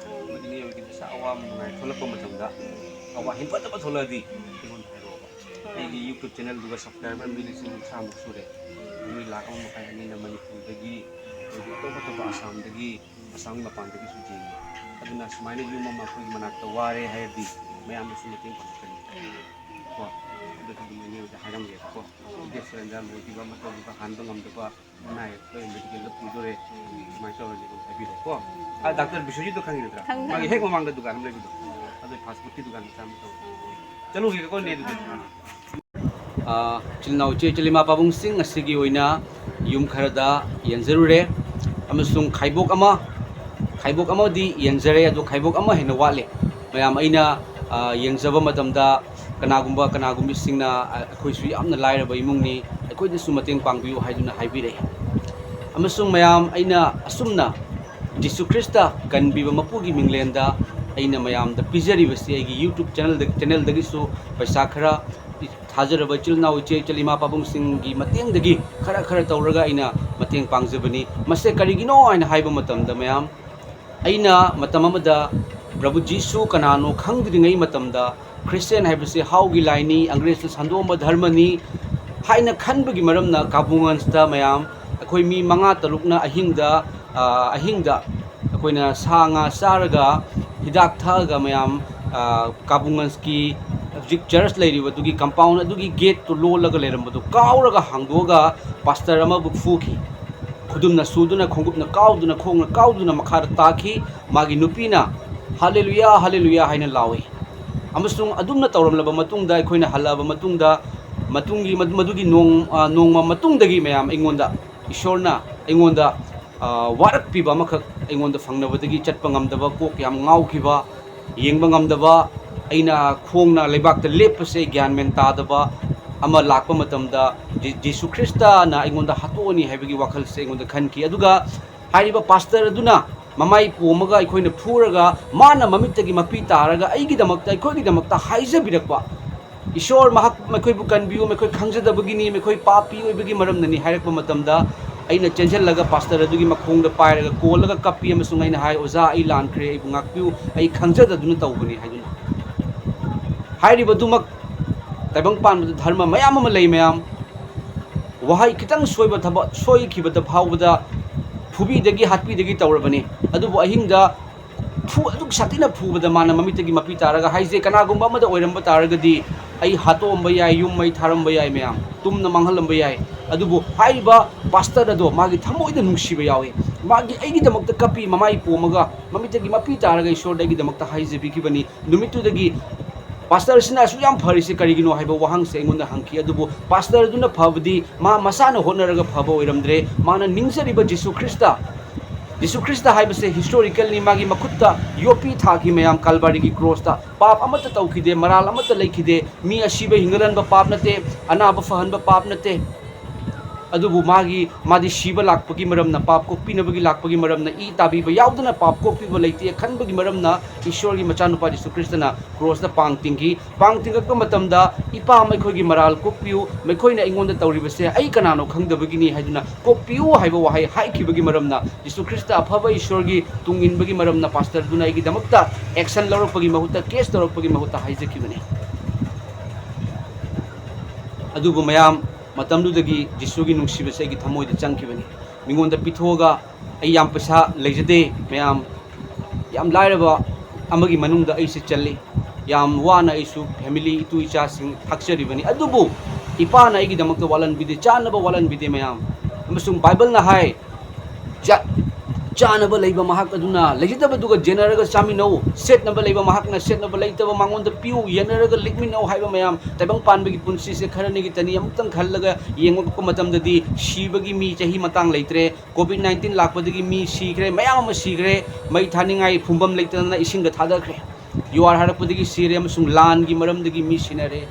ꯑꯗꯣ ꯏꯅꯦ ꯍꯣꯏꯒꯤ ꯄꯩꯁꯥ ꯑꯋꯥꯕ ꯅꯨꯡꯉꯥꯏ ꯊꯣꯛꯂꯛꯄ ꯃꯇꯝꯗ, ꯑꯋꯥ ꯍꯦꯟꯒꯠꯇꯕ ꯊꯣꯛꯂꯛꯑꯗꯤ ꯑꯩꯉꯣꯟꯗ ꯍꯥꯏꯔꯛꯑꯣꯕ꯫ ꯑꯩꯒꯤ YouTube channel-ꯗꯨꯒ subscriber ꯃꯤ ꯂꯤꯁꯤꯡ ꯀꯨꯟꯊ꯭ꯔꯥꯃꯨꯛ ꯁꯨꯔꯦ꯫ ꯃꯤ ꯂꯥꯈ ꯑꯃ ꯃꯈꯥꯏ ꯑꯅꯤꯅ ꯃꯅꯤꯄꯨꯔꯗꯒꯤ, ꯑꯗꯒꯤ ꯑꯇꯣꯞ ꯑꯇꯣꯞꯄ ꯑꯁꯥꯝꯗꯒꯤ, ꯑꯁꯥꯝꯒꯤ ꯃꯄꯥꯟꯗꯒꯤꯁꯨ ꯌꯦꯡꯉꯤ꯫ ꯑꯗꯨꯅ ꯁꯨꯃꯥꯏꯅ ꯌꯨꯝ ꯑꯃ ꯑꯩꯈꯣꯏꯒꯤ ꯃꯅꯥꯛꯇ ꯋꯥꯔꯦ ꯍꯥꯏꯔꯗꯤ ꯃꯌꯥꯝꯅꯁꯨ ꯃꯇꯦꯡ ꯄꯥꯡꯉꯛꯀꯅꯤ꯫ ꯀꯣ꯫ ꯑꯗꯨꯁꯨ ꯑꯗꯨꯝ ꯏꯅꯦ ꯍꯣꯏꯗ ꯍꯥꯏꯔꯝꯒꯦꯕꯀꯣ꯫ ꯒꯦꯁ ꯁꯤꯂꯤꯟꯗꯔ ꯂꯣꯏꯈꯤꯕ ꯑꯃ ꯇꯧꯈꯤꯕ ꯍꯥꯟꯕ ꯉꯝꯗꯕ, ꯑꯅꯥ ꯑꯌꯦꯛ ꯂꯩ, ꯃꯦꯗꯤꯀꯦꯜꯗ ꯄꯨꯗꯣꯔꯦ, ꯑꯗꯨꯃꯥꯏꯅ ꯇꯧꯔꯗꯤ ꯑꯗꯨꯝ ꯍꯥꯏꯕꯤꯔꯛꯑꯣꯀꯣ꯫ ꯑꯥ, ꯗꯥꯛꯇꯔ ꯕꯤꯁ꯭ꯋꯖꯤꯠꯇꯣ ꯈꯪꯉꯤ ꯅꯠꯇ꯭ꯔꯥ? ꯈꯪꯉꯦ, ꯃꯥꯒꯤ ꯈꯪꯉꯦ꯫ ꯍꯦꯛ ꯃꯃꯥꯡꯗ ꯗꯨꯀꯥꯟ ꯑꯃ ꯂꯩꯕꯗꯣ, ꯑꯗꯨ ꯐꯥꯁ ꯐꯨꯗꯀꯤ ꯗꯨꯀꯥꯟ ꯃꯆꯥ ꯑꯃ ꯇꯧꯋꯦ꯫ ꯆꯠꯂꯨꯈꯤꯒꯦꯀꯣ ꯏꯅꯦ ꯑꯗꯨꯗꯤ꯫ ꯑꯥ, ꯏꯆꯤꯜ ꯏꯅꯥꯎ ꯏꯆꯦ ꯏꯆꯤꯜ ꯏꯃꯥ ꯄꯥꯕꯨꯡꯁꯤꯡ, ꯉꯁꯤꯒꯤ ꯑꯣꯏꯅ ꯌꯨꯝ ꯈꯔꯗ ꯌꯦꯡꯖꯔꯨꯔꯦ ꯑꯃꯁꯨꯡ ꯈꯥꯏꯕꯣꯛ ꯑꯃ, ꯈꯥꯏꯕꯣꯛ ꯑꯃꯗꯤ ꯌꯦꯡꯖꯔꯦ, ꯑꯗꯨ ꯈꯥꯏꯕꯣꯛ ꯑꯃ ꯍꯦꯟꯅ ꯋꯥꯠꯂꯤ꯫ ꯃꯌꯥꯝ, ꯑꯩꯅ, ꯑꯥ, ꯌꯦꯡꯖꯕ ꯃꯇꯝꯗ ꯀꯅꯥꯒꯨꯝꯕ ꯀꯅꯥꯒꯨꯝꯕꯤꯁꯤꯡꯅ, ꯑ, "ꯑꯩꯈꯣꯏꯁꯨ ꯌꯥꯝꯅ ꯂꯥꯏꯔꯕ ꯏꯃꯨꯡꯅꯤ, ꯑꯩꯈꯣꯏꯗꯁꯨ ꯃꯇꯦꯡ ꯄꯥꯡꯕꯤꯌꯨ" ꯍꯥꯏꯗꯨꯅ ꯍꯥꯏꯕꯤꯔꯛꯏ꯫ ꯑꯃꯁꯨꯡ ꯃꯌꯥꯝ, ꯑꯩꯅ ꯑꯁꯨꯝꯅ ꯖꯤꯁꯨ ꯈ꯭ꯔꯤꯁꯇ ꯀꯟꯕꯤꯕ ꯃꯄꯨꯒꯤ ꯃꯤꯡꯂꯦꯟꯗ ꯑꯩꯅ ꯃꯌꯥꯝꯗ ꯄꯤꯖꯔꯤꯕꯁꯤ ꯑꯩꯒꯤ YouTube ꯆꯦꯅꯦꯜꯗ, ꯆꯦꯅꯦꯜꯗꯒꯤꯁꯨ ꯄꯩꯁꯥ ꯈꯔ, ꯊꯥꯖꯔꯕ ꯏꯆꯤꯜ ꯏꯅꯥꯎ ꯏꯆꯦ ꯏꯆꯜ ꯏꯃꯥ ꯄꯥꯕꯨꯡꯁꯤꯡꯒꯤ ꯃꯇꯦꯡꯗꯒꯤ ꯈꯔ ꯈꯔ ꯇꯧꯔꯒ ꯑꯩꯅ ꯃꯇꯦꯡ ꯄꯥꯡꯖꯕꯅꯤ꯫ ꯃꯁꯦ ꯀꯔꯤꯒꯤꯅꯣ ꯍꯥꯏꯅ ꯍꯥꯏꯕ ꯃꯇꯝꯗ ꯃꯌꯥꯝ, ꯑꯩꯅ ꯃꯇꯝ ꯑꯃꯗ ꯄ꯭ꯔꯚꯨ ꯖꯤꯁꯨ ꯀꯅꯥꯅꯣ ꯈꯪꯗ꯭ꯔꯤꯉꯩ ꯃꯇꯝꯗ ꯈ꯭ꯔꯤꯁꯇꯤꯌꯥꯟ ꯍꯥꯏꯕꯁꯤ ꯍꯥꯎꯒꯤ ꯂꯥꯏꯅꯤ, ꯑꯪꯒ꯭ꯔꯦꯖꯅ ꯁꯟꯗꯣꯛꯑꯝꯕ ꯙꯔꯃꯅꯤ ꯍꯥꯏꯅ ꯈꯟꯕꯒꯤ ꯃꯔꯝꯅ ꯀꯥꯕꯨꯡꯒꯟꯖꯇ ꯃꯌꯥꯝ ꯑꯩꯈꯣꯏ ꯃꯤ ꯃꯉꯥ ꯇꯔꯨꯛꯅ ꯑꯍꯤꯡꯗ, ꯑ, ꯑꯍꯤꯡꯗ ꯑꯩꯈꯣꯏꯅ ꯁꯥ ꯉꯥ ꯆꯥꯔꯒ ꯍꯤꯗꯥꯛ ꯊꯛꯑꯒ ꯃꯌꯥꯝ, ꯑ, ꯀꯥꯕꯨꯡꯒꯟꯖꯀꯤ ꯍꯧꯖꯤꯛ ꯆꯔꯆ ꯂꯩꯔꯤꯕꯗꯨꯒꯤ ꯀꯝꯄꯥꯎꯟ ꯑꯗꯨꯒꯤ ꯒꯦꯠꯇꯨ ꯂꯣꯜꯂꯒ ꯂꯩꯔꯝꯕꯗꯨ ꯀꯥꯎꯔꯒ ꯍꯥꯡꯗꯣꯛꯑꯒ ꯄꯥꯁꯇꯔ ꯑꯃꯕꯨ ꯐꯨꯈꯤ꯫ ꯈꯨꯗꯨꯝꯅ ꯁꯨꯗꯨꯅ, ꯈꯣꯡꯎꯞꯅ ꯀꯥꯎꯗꯨꯅ, ꯈꯣꯡꯅ ꯀꯥꯎꯗꯨꯅ ꯃꯈꯥꯗ ꯇꯥꯈꯤ꯫ ꯃꯥꯒꯤ ꯅꯨꯄꯤꯅ "ꯍꯥꯂꯦꯂꯨꯌꯥ, ꯍꯥꯂꯦꯂꯨꯌꯥ" ꯍꯥꯏꯅ ꯂꯥꯎꯏ꯫ ꯑꯃꯁꯨꯡ ꯑꯗꯨꯝꯅ ꯇꯧꯔꯝꯂꯕ ꯃꯇꯨꯡꯗ, ꯑꯩꯈꯣꯏꯅ ꯍꯜꯂꯛꯑꯕ ꯃꯇꯨꯡꯗ, ꯃꯇꯨꯡꯒꯤ ꯃꯗꯨ-, ꯃꯗꯨꯒꯤ ꯅꯣꯡ-, ꯑ, ꯅꯣꯡꯃ ꯃꯇꯨꯡꯗꯒꯤ ꯃꯌꯥꯝ ꯑꯩꯉꯣꯟꯗ, ꯏꯁꯣꯔꯅ ꯑꯩꯉꯣꯟꯗ, ꯑ, ꯋꯥꯔꯛꯄꯤꯕ ꯑꯃꯈꯛ ꯑꯩꯉꯣꯟꯗ ꯐꯪꯅꯕꯗꯒꯤ ꯆꯠꯄ ꯉꯝꯗꯕ, ꯀꯣꯛ ꯌꯥꯝ ꯉꯥꯎꯈꯤꯕ, ꯌꯦꯡꯕ ꯉꯝꯗꯕ, ꯑꯩꯅ ꯈꯣꯡꯅ ꯂꯩꯕꯥꯛꯇ ꯂꯦꯞꯄꯁꯦ ꯒ꯭ꯌꯥꯟ ꯃꯦꯟ ꯇꯥꯗꯕ ꯑꯃ ꯂꯥꯛꯄ ꯃꯇꯝꯗ, ꯖꯤ-, ꯖꯤꯁꯨ ꯈ꯭ꯔꯤꯁꯇꯅ ꯑꯩꯉꯣꯟꯗ ꯍꯥꯠꯇꯣꯛꯑꯅꯤ ꯍꯥꯏꯕꯒꯤ ꯋꯥꯈꯜꯁꯦ ꯑꯩꯉꯣꯟꯗ ꯈꯟꯈꯤ꯫ ꯑꯗꯨꯒ ꯍꯥꯏꯔꯤꯕ ꯄꯥꯁꯇꯔ ꯑꯗꯨꯅ ꯃꯃꯥꯏ ꯄꯣꯝꯃꯒ ꯑꯩꯈꯣꯏꯅ ꯐꯨꯔꯒ, ꯃꯥꯅ ꯃꯃꯤꯠꯇꯒꯤ ꯃꯄꯤ ꯇꯥꯔꯒ ꯑꯩꯒꯤꯗꯃꯛꯇ, ꯑꯩꯈꯣꯏꯒꯤꯗꯃꯛꯇ ꯍꯥꯏꯖꯕꯤꯔꯛꯄ, "ꯏꯁꯣꯔ, ꯃꯍꯥꯛ, ꯃꯈꯣꯏꯕꯨ ꯀꯟꯕꯤꯌꯨ, ꯃꯈꯣꯏ ꯈꯪꯖꯗꯕꯒꯤꯅꯤ, ꯃꯈꯣꯏ ꯄꯥꯄꯤ ꯑꯣꯏꯕꯒꯤ ꯃꯔꯝꯅꯅꯤ" ꯍꯥꯏꯔꯛꯄ ꯃꯇꯝꯗ, ꯑꯩꯅ ꯆꯦꯟꯁꯤꯜꯂꯒ ꯄꯥꯁꯇꯔ ꯑꯗꯨꯒꯤ ꯃꯈꯣꯡꯗ ꯄꯥꯏꯔꯒ ꯀꯣꯜꯂꯒ ꯀꯞꯄꯤ ꯑꯃꯁꯨꯡ ꯑꯩꯅ ꯍꯥꯏ, "ꯑꯣꯖꯥ, ꯑꯩ ꯂꯥꯟꯈ꯭ꯔꯦ, ꯑꯩꯕꯨ ꯉꯥꯛꯄꯤꯌꯨ, ꯑꯩ ꯈꯪꯖꯗꯗꯨꯅ ꯇꯧꯕꯅꯤ" ꯍꯥꯏꯗꯨꯅ꯫ ꯍꯥꯏꯔꯤꯕꯗꯨꯃꯛ ꯇꯥꯏꯕꯪ ꯄꯥꯟꯕꯗ ꯙꯔꯃ ꯃꯌꯥꯝ ꯑꯃ ꯂꯩ ꯃꯌꯥꯝ꯫ ꯋꯥꯍꯩ ꯈꯤꯇꯪ ꯁꯣꯏꯕ ꯊꯕꯛ, ꯁꯣꯏꯈꯤꯕꯗ ꯐꯥꯎꯕꯗ ꯐꯨꯕꯤꯗꯒꯤ ꯍꯥꯠꯄꯤꯗꯒꯤ ꯇꯧꯔꯕꯅꯤ꯫ ꯑꯗꯨꯕꯨ ꯑꯍꯤꯡꯗ ꯐꯨ-, ꯑꯗꯨꯛ ꯁꯥꯊꯤꯅ ꯐꯨꯕꯗ ꯃꯥꯅ ꯃꯃꯤꯠꯇꯒꯤ ꯃꯄꯤ ꯇꯥꯔꯒ ꯍꯥꯏꯁꯦ, ꯀꯅꯥꯒꯨꯝꯕ ꯑꯃꯗ ꯑꯣꯏꯔꯝꯕ ꯇꯥꯔꯒꯗꯤ ꯑꯩ ꯍꯥꯠꯇꯣꯛꯑꯝꯕ ꯌꯥꯏ, ꯌꯨꯝ ꯃꯩ ꯊꯥꯔꯝꯕ ꯌꯥꯏ, ꯃꯌꯥꯝ ꯇꯨꯝꯅ ꯃꯥꯡꯍꯜꯂꯝꯕ ꯌꯥꯏ꯫ ꯑꯗꯨꯕꯨ ꯍꯥꯏꯔꯤꯕ ꯄꯥꯁꯇꯔ ꯑꯗꯣ ꯃꯥꯒꯤ ꯊꯃꯣꯏꯗ ꯅꯨꯡꯁꯤꯕ ꯌꯥꯎꯏ꯫ ꯃꯥꯒꯤ ꯑꯩꯒꯤꯗꯃꯛꯇ ꯀꯞꯄꯤ, ꯃꯃꯥꯏ ꯄꯣꯝꯃꯒ ꯃꯃꯤꯠꯇꯒꯤ ꯃꯄꯤ ꯇꯥꯔꯒ ꯏꯁꯣꯔꯗ ꯑꯩꯒꯤꯗꯃꯛꯇ ꯍꯥꯏꯖꯕꯤꯈꯤꯕꯅꯤ꯫ ꯅꯨꯃꯤꯠꯇꯨꯗꯒꯤ ꯄꯥꯁꯇꯔꯁꯤꯅ ꯑꯁꯨꯛ ꯌꯥꯝ ꯐꯔꯤꯁꯦ ꯀꯔꯤꯒꯤꯅꯣ ꯍꯥꯏꯕ ꯋꯥꯍꯪꯁꯦ ꯑꯩꯉꯣꯟꯗ ꯍꯪꯈꯤ꯫ ꯑꯗꯨꯕꯨ ꯄꯥꯁꯇꯔꯗꯨꯅ ꯐꯕꯗꯤ ꯃꯥ ꯃꯁꯥꯅ ꯍꯣꯠꯅꯔꯒ ꯐꯕ ꯑꯣꯏꯔꯝꯗ꯭ꯔꯦ꯫ ꯃꯥꯅ ꯅꯤꯡꯖꯔꯤꯕ ꯖꯤꯁꯨ ꯈ꯭ꯔꯤꯁꯇ, ꯖꯤꯁꯨ ꯈ꯭ꯔꯤꯁꯇ ꯍꯥꯏꯕꯁꯦ historically ꯃꯥꯒꯤ ꯃꯈꯨꯠꯇ ꯌꯣꯠꯄꯤ ꯊꯥꯈꯤ ꯃꯌꯥꯝ, ꯀꯜꯕꯥꯔꯤꯒꯤ ꯀ꯭ꯔꯣꯁꯇ꯫ ꯄꯥꯞ ꯑꯃꯠꯇ ꯇꯧꯈꯤꯗꯦ, ꯃꯔꯥꯜ ꯑꯃꯠꯇ ꯂꯩꯈꯤꯗꯦ꯫ ꯃꯤ ꯑꯁꯤꯕ ꯍꯤꯡꯒꯠꯍꯟꯕ ꯄꯥꯞ ꯅꯠꯇꯦ, ꯑꯅꯥꯕ ꯐꯍꯟꯕ ꯄꯥꯞ ꯅꯠꯇꯦ꯫ ꯑꯗꯨꯕꯨ ꯃꯥꯒꯤ, ꯃꯥꯗꯤ ꯁꯤꯕ ꯂꯥꯛꯄꯒꯤ ꯃꯔꯝꯅ, ꯄꯥꯞ ꯀꯣꯛꯄꯤꯅꯕꯒꯤ ꯂꯥꯛꯄꯒꯤ ꯃꯔꯝꯅ, ꯏ ꯇꯥꯕꯤꯕ ꯌꯥꯎꯗꯅ ꯄꯥꯞ ꯀꯣꯛꯄꯤꯕ ꯂꯩꯇꯦ ꯈꯟꯕꯒꯤ ꯃꯔꯝꯅ ꯏꯁꯣꯔꯒꯤ ꯃꯆꯥꯅꯨꯄꯥ ꯖꯤꯁꯨ ꯈ꯭ꯔꯤꯁꯇꯅ ꯀ꯭ꯔꯣꯁꯇ ꯄꯥꯡ ꯇꯤꯡꯈꯤ꯫ ꯄꯥꯡ ꯇꯤꯡꯉꯛꯄ ꯃꯇꯝꯗ, "ꯏꯄꯥ, ꯃꯈꯣꯏꯒꯤ ꯃꯔꯥꯜ ꯀꯣꯛꯄꯤꯌꯨ, ꯃꯈꯣꯏꯅ ꯑꯩꯉꯣꯟꯗ ꯇꯧꯔꯤꯕꯁꯦ ꯑꯩ ꯀꯅꯥꯅꯣ ꯈꯪꯗꯕꯒꯤꯅꯤ" ꯍꯥꯏꯗꯨꯅ "ꯀꯣꯛꯄꯤꯌꯨ" ꯍꯥꯏꯕ ꯋꯥꯍꯩ ꯍꯥꯏꯈꯤꯕꯒꯤ ꯃꯔꯝꯅ, ꯖꯤꯁꯨ ꯈ꯭ꯔꯤꯁꯇ ꯑꯐꯕ ꯏꯁꯣꯔꯒꯤ ꯇꯨꯡ ꯏꯟꯕꯒꯤ ꯃꯔꯝꯅ ꯄꯥꯁꯇꯔꯗꯨꯅ ꯑꯩꯒꯤꯗꯃꯛꯇ action ꯂꯧꯔꯛꯄꯒꯤ ꯃꯍꯨꯠꯇ, case ꯇꯧꯔꯛꯄꯒꯤ ꯃꯍꯨꯠꯇ ꯍꯥꯏꯖꯈꯤꯕꯅꯤ꯫ ꯑꯗꯨꯕꯨ ꯃꯌꯥꯝ, ꯃꯇꯝꯗꯨꯗꯒꯤ ꯖꯤꯁꯨꯒꯤ ꯅꯨꯡꯁꯤꯕꯁꯦ ꯑꯩꯒꯤ ꯊꯃꯣꯏꯗ ꯆꯪꯈꯤꯕꯅꯤ꯫ ꯃꯤꯉꯣꯟꯗ ꯄꯤꯊꯣꯛꯑꯒ, ꯑꯩ ꯌꯥꯝ ꯄꯩꯁꯥ ꯂꯩꯖꯗꯦ ꯃꯌꯥꯝ, ꯌꯥꯝ ꯂꯥꯏꯔꯕ ꯑꯃꯒꯤ ꯃꯅꯨꯡꯗ ꯑꯩꯁꯦ ꯆꯜꯂꯤ꯫ ꯌꯥꯝ ꯋꯥꯅ ꯑꯩꯁꯨ family, ꯏꯇꯨ ꯏꯆꯥꯁꯤꯡ ꯊꯥꯛꯆꯔꯤꯕꯅꯤ꯫ ꯑꯗꯨꯕꯨ ꯏꯄꯥꯅ ꯑꯩꯒꯤꯗꯃꯛꯇ ꯋꯥꯠꯍꯟꯕꯤꯗꯦ, ꯆꯥꯅꯕ ꯋꯥꯠꯍꯟꯕꯤꯗꯦ ꯃꯌꯥꯝ꯫ ꯑꯃꯁꯨꯡ ꯕꯥꯏꯕꯜꯅ ꯍꯥꯏ, "ꯆꯥ-, ꯆꯥꯅꯕ ꯂꯩꯕ ꯃꯍꯥꯛ ꯑꯗꯨꯅ ꯂꯩꯖꯗꯕꯗꯨꯒ ꯌꯦꯟꯅꯔꯒ ꯆꯥꯃꯤꯟꯅꯧ, ꯁꯦꯠꯅꯕ ꯂꯩꯕ ꯃꯍꯥꯛꯅ ꯁꯦꯠꯅꯕ ꯂꯩꯇꯕ ꯃꯉꯣꯟꯗ ꯄꯤꯌꯨ, ꯌꯦꯟꯅꯔꯒ ꯂꯤꯠꯃꯤꯟꯅꯧ" ꯍꯥꯏꯕ ꯃꯌꯥꯝ꯫ ꯇꯥꯏꯕꯪ ꯄꯥꯟꯕꯒꯤ ꯄꯨꯟꯁꯤꯁꯦ ꯈꯔꯅꯤꯒꯤ ꯇꯅꯤ꯫ ꯑꯃꯨꯛꯇꯪ ꯈꯜꯂꯒ ꯌꯦꯡꯉꯛꯄ ꯃꯇꯝꯗꯗꯤ ꯁꯤꯕꯒꯤ ꯃꯤ ꯆꯍꯤ ꯃꯇꯥꯡ ꯂꯩꯇ꯭ꯔꯦ꯫ COVID nineteen ꯂꯥꯛꯄꯗꯒꯤ ꯃꯤ ꯁꯤꯈ꯭ꯔꯦ, ꯃꯌꯥꯝ ꯑꯃ ꯁꯤꯈ꯭ꯔꯦ꯫ ꯃꯩ ꯊꯥꯅꯤꯡꯉꯥꯏ ꯐꯨꯝꯐꯝ ꯂꯩꯇꯗꯅ ꯏꯁꯤꯡꯗ ꯊꯥꯗꯈ꯭ꯔꯦ꯫ ꯌꯨꯍꯥꯔ ꯍꯥꯏꯔꯛꯄꯗꯒꯤ ꯁꯤꯔꯦ ꯑꯃꯁꯨꯡ ꯂꯥꯟꯒꯤ ꯃꯔꯝꯗꯒꯤ ꯃꯤ ꯁꯤꯅꯔꯦ꯫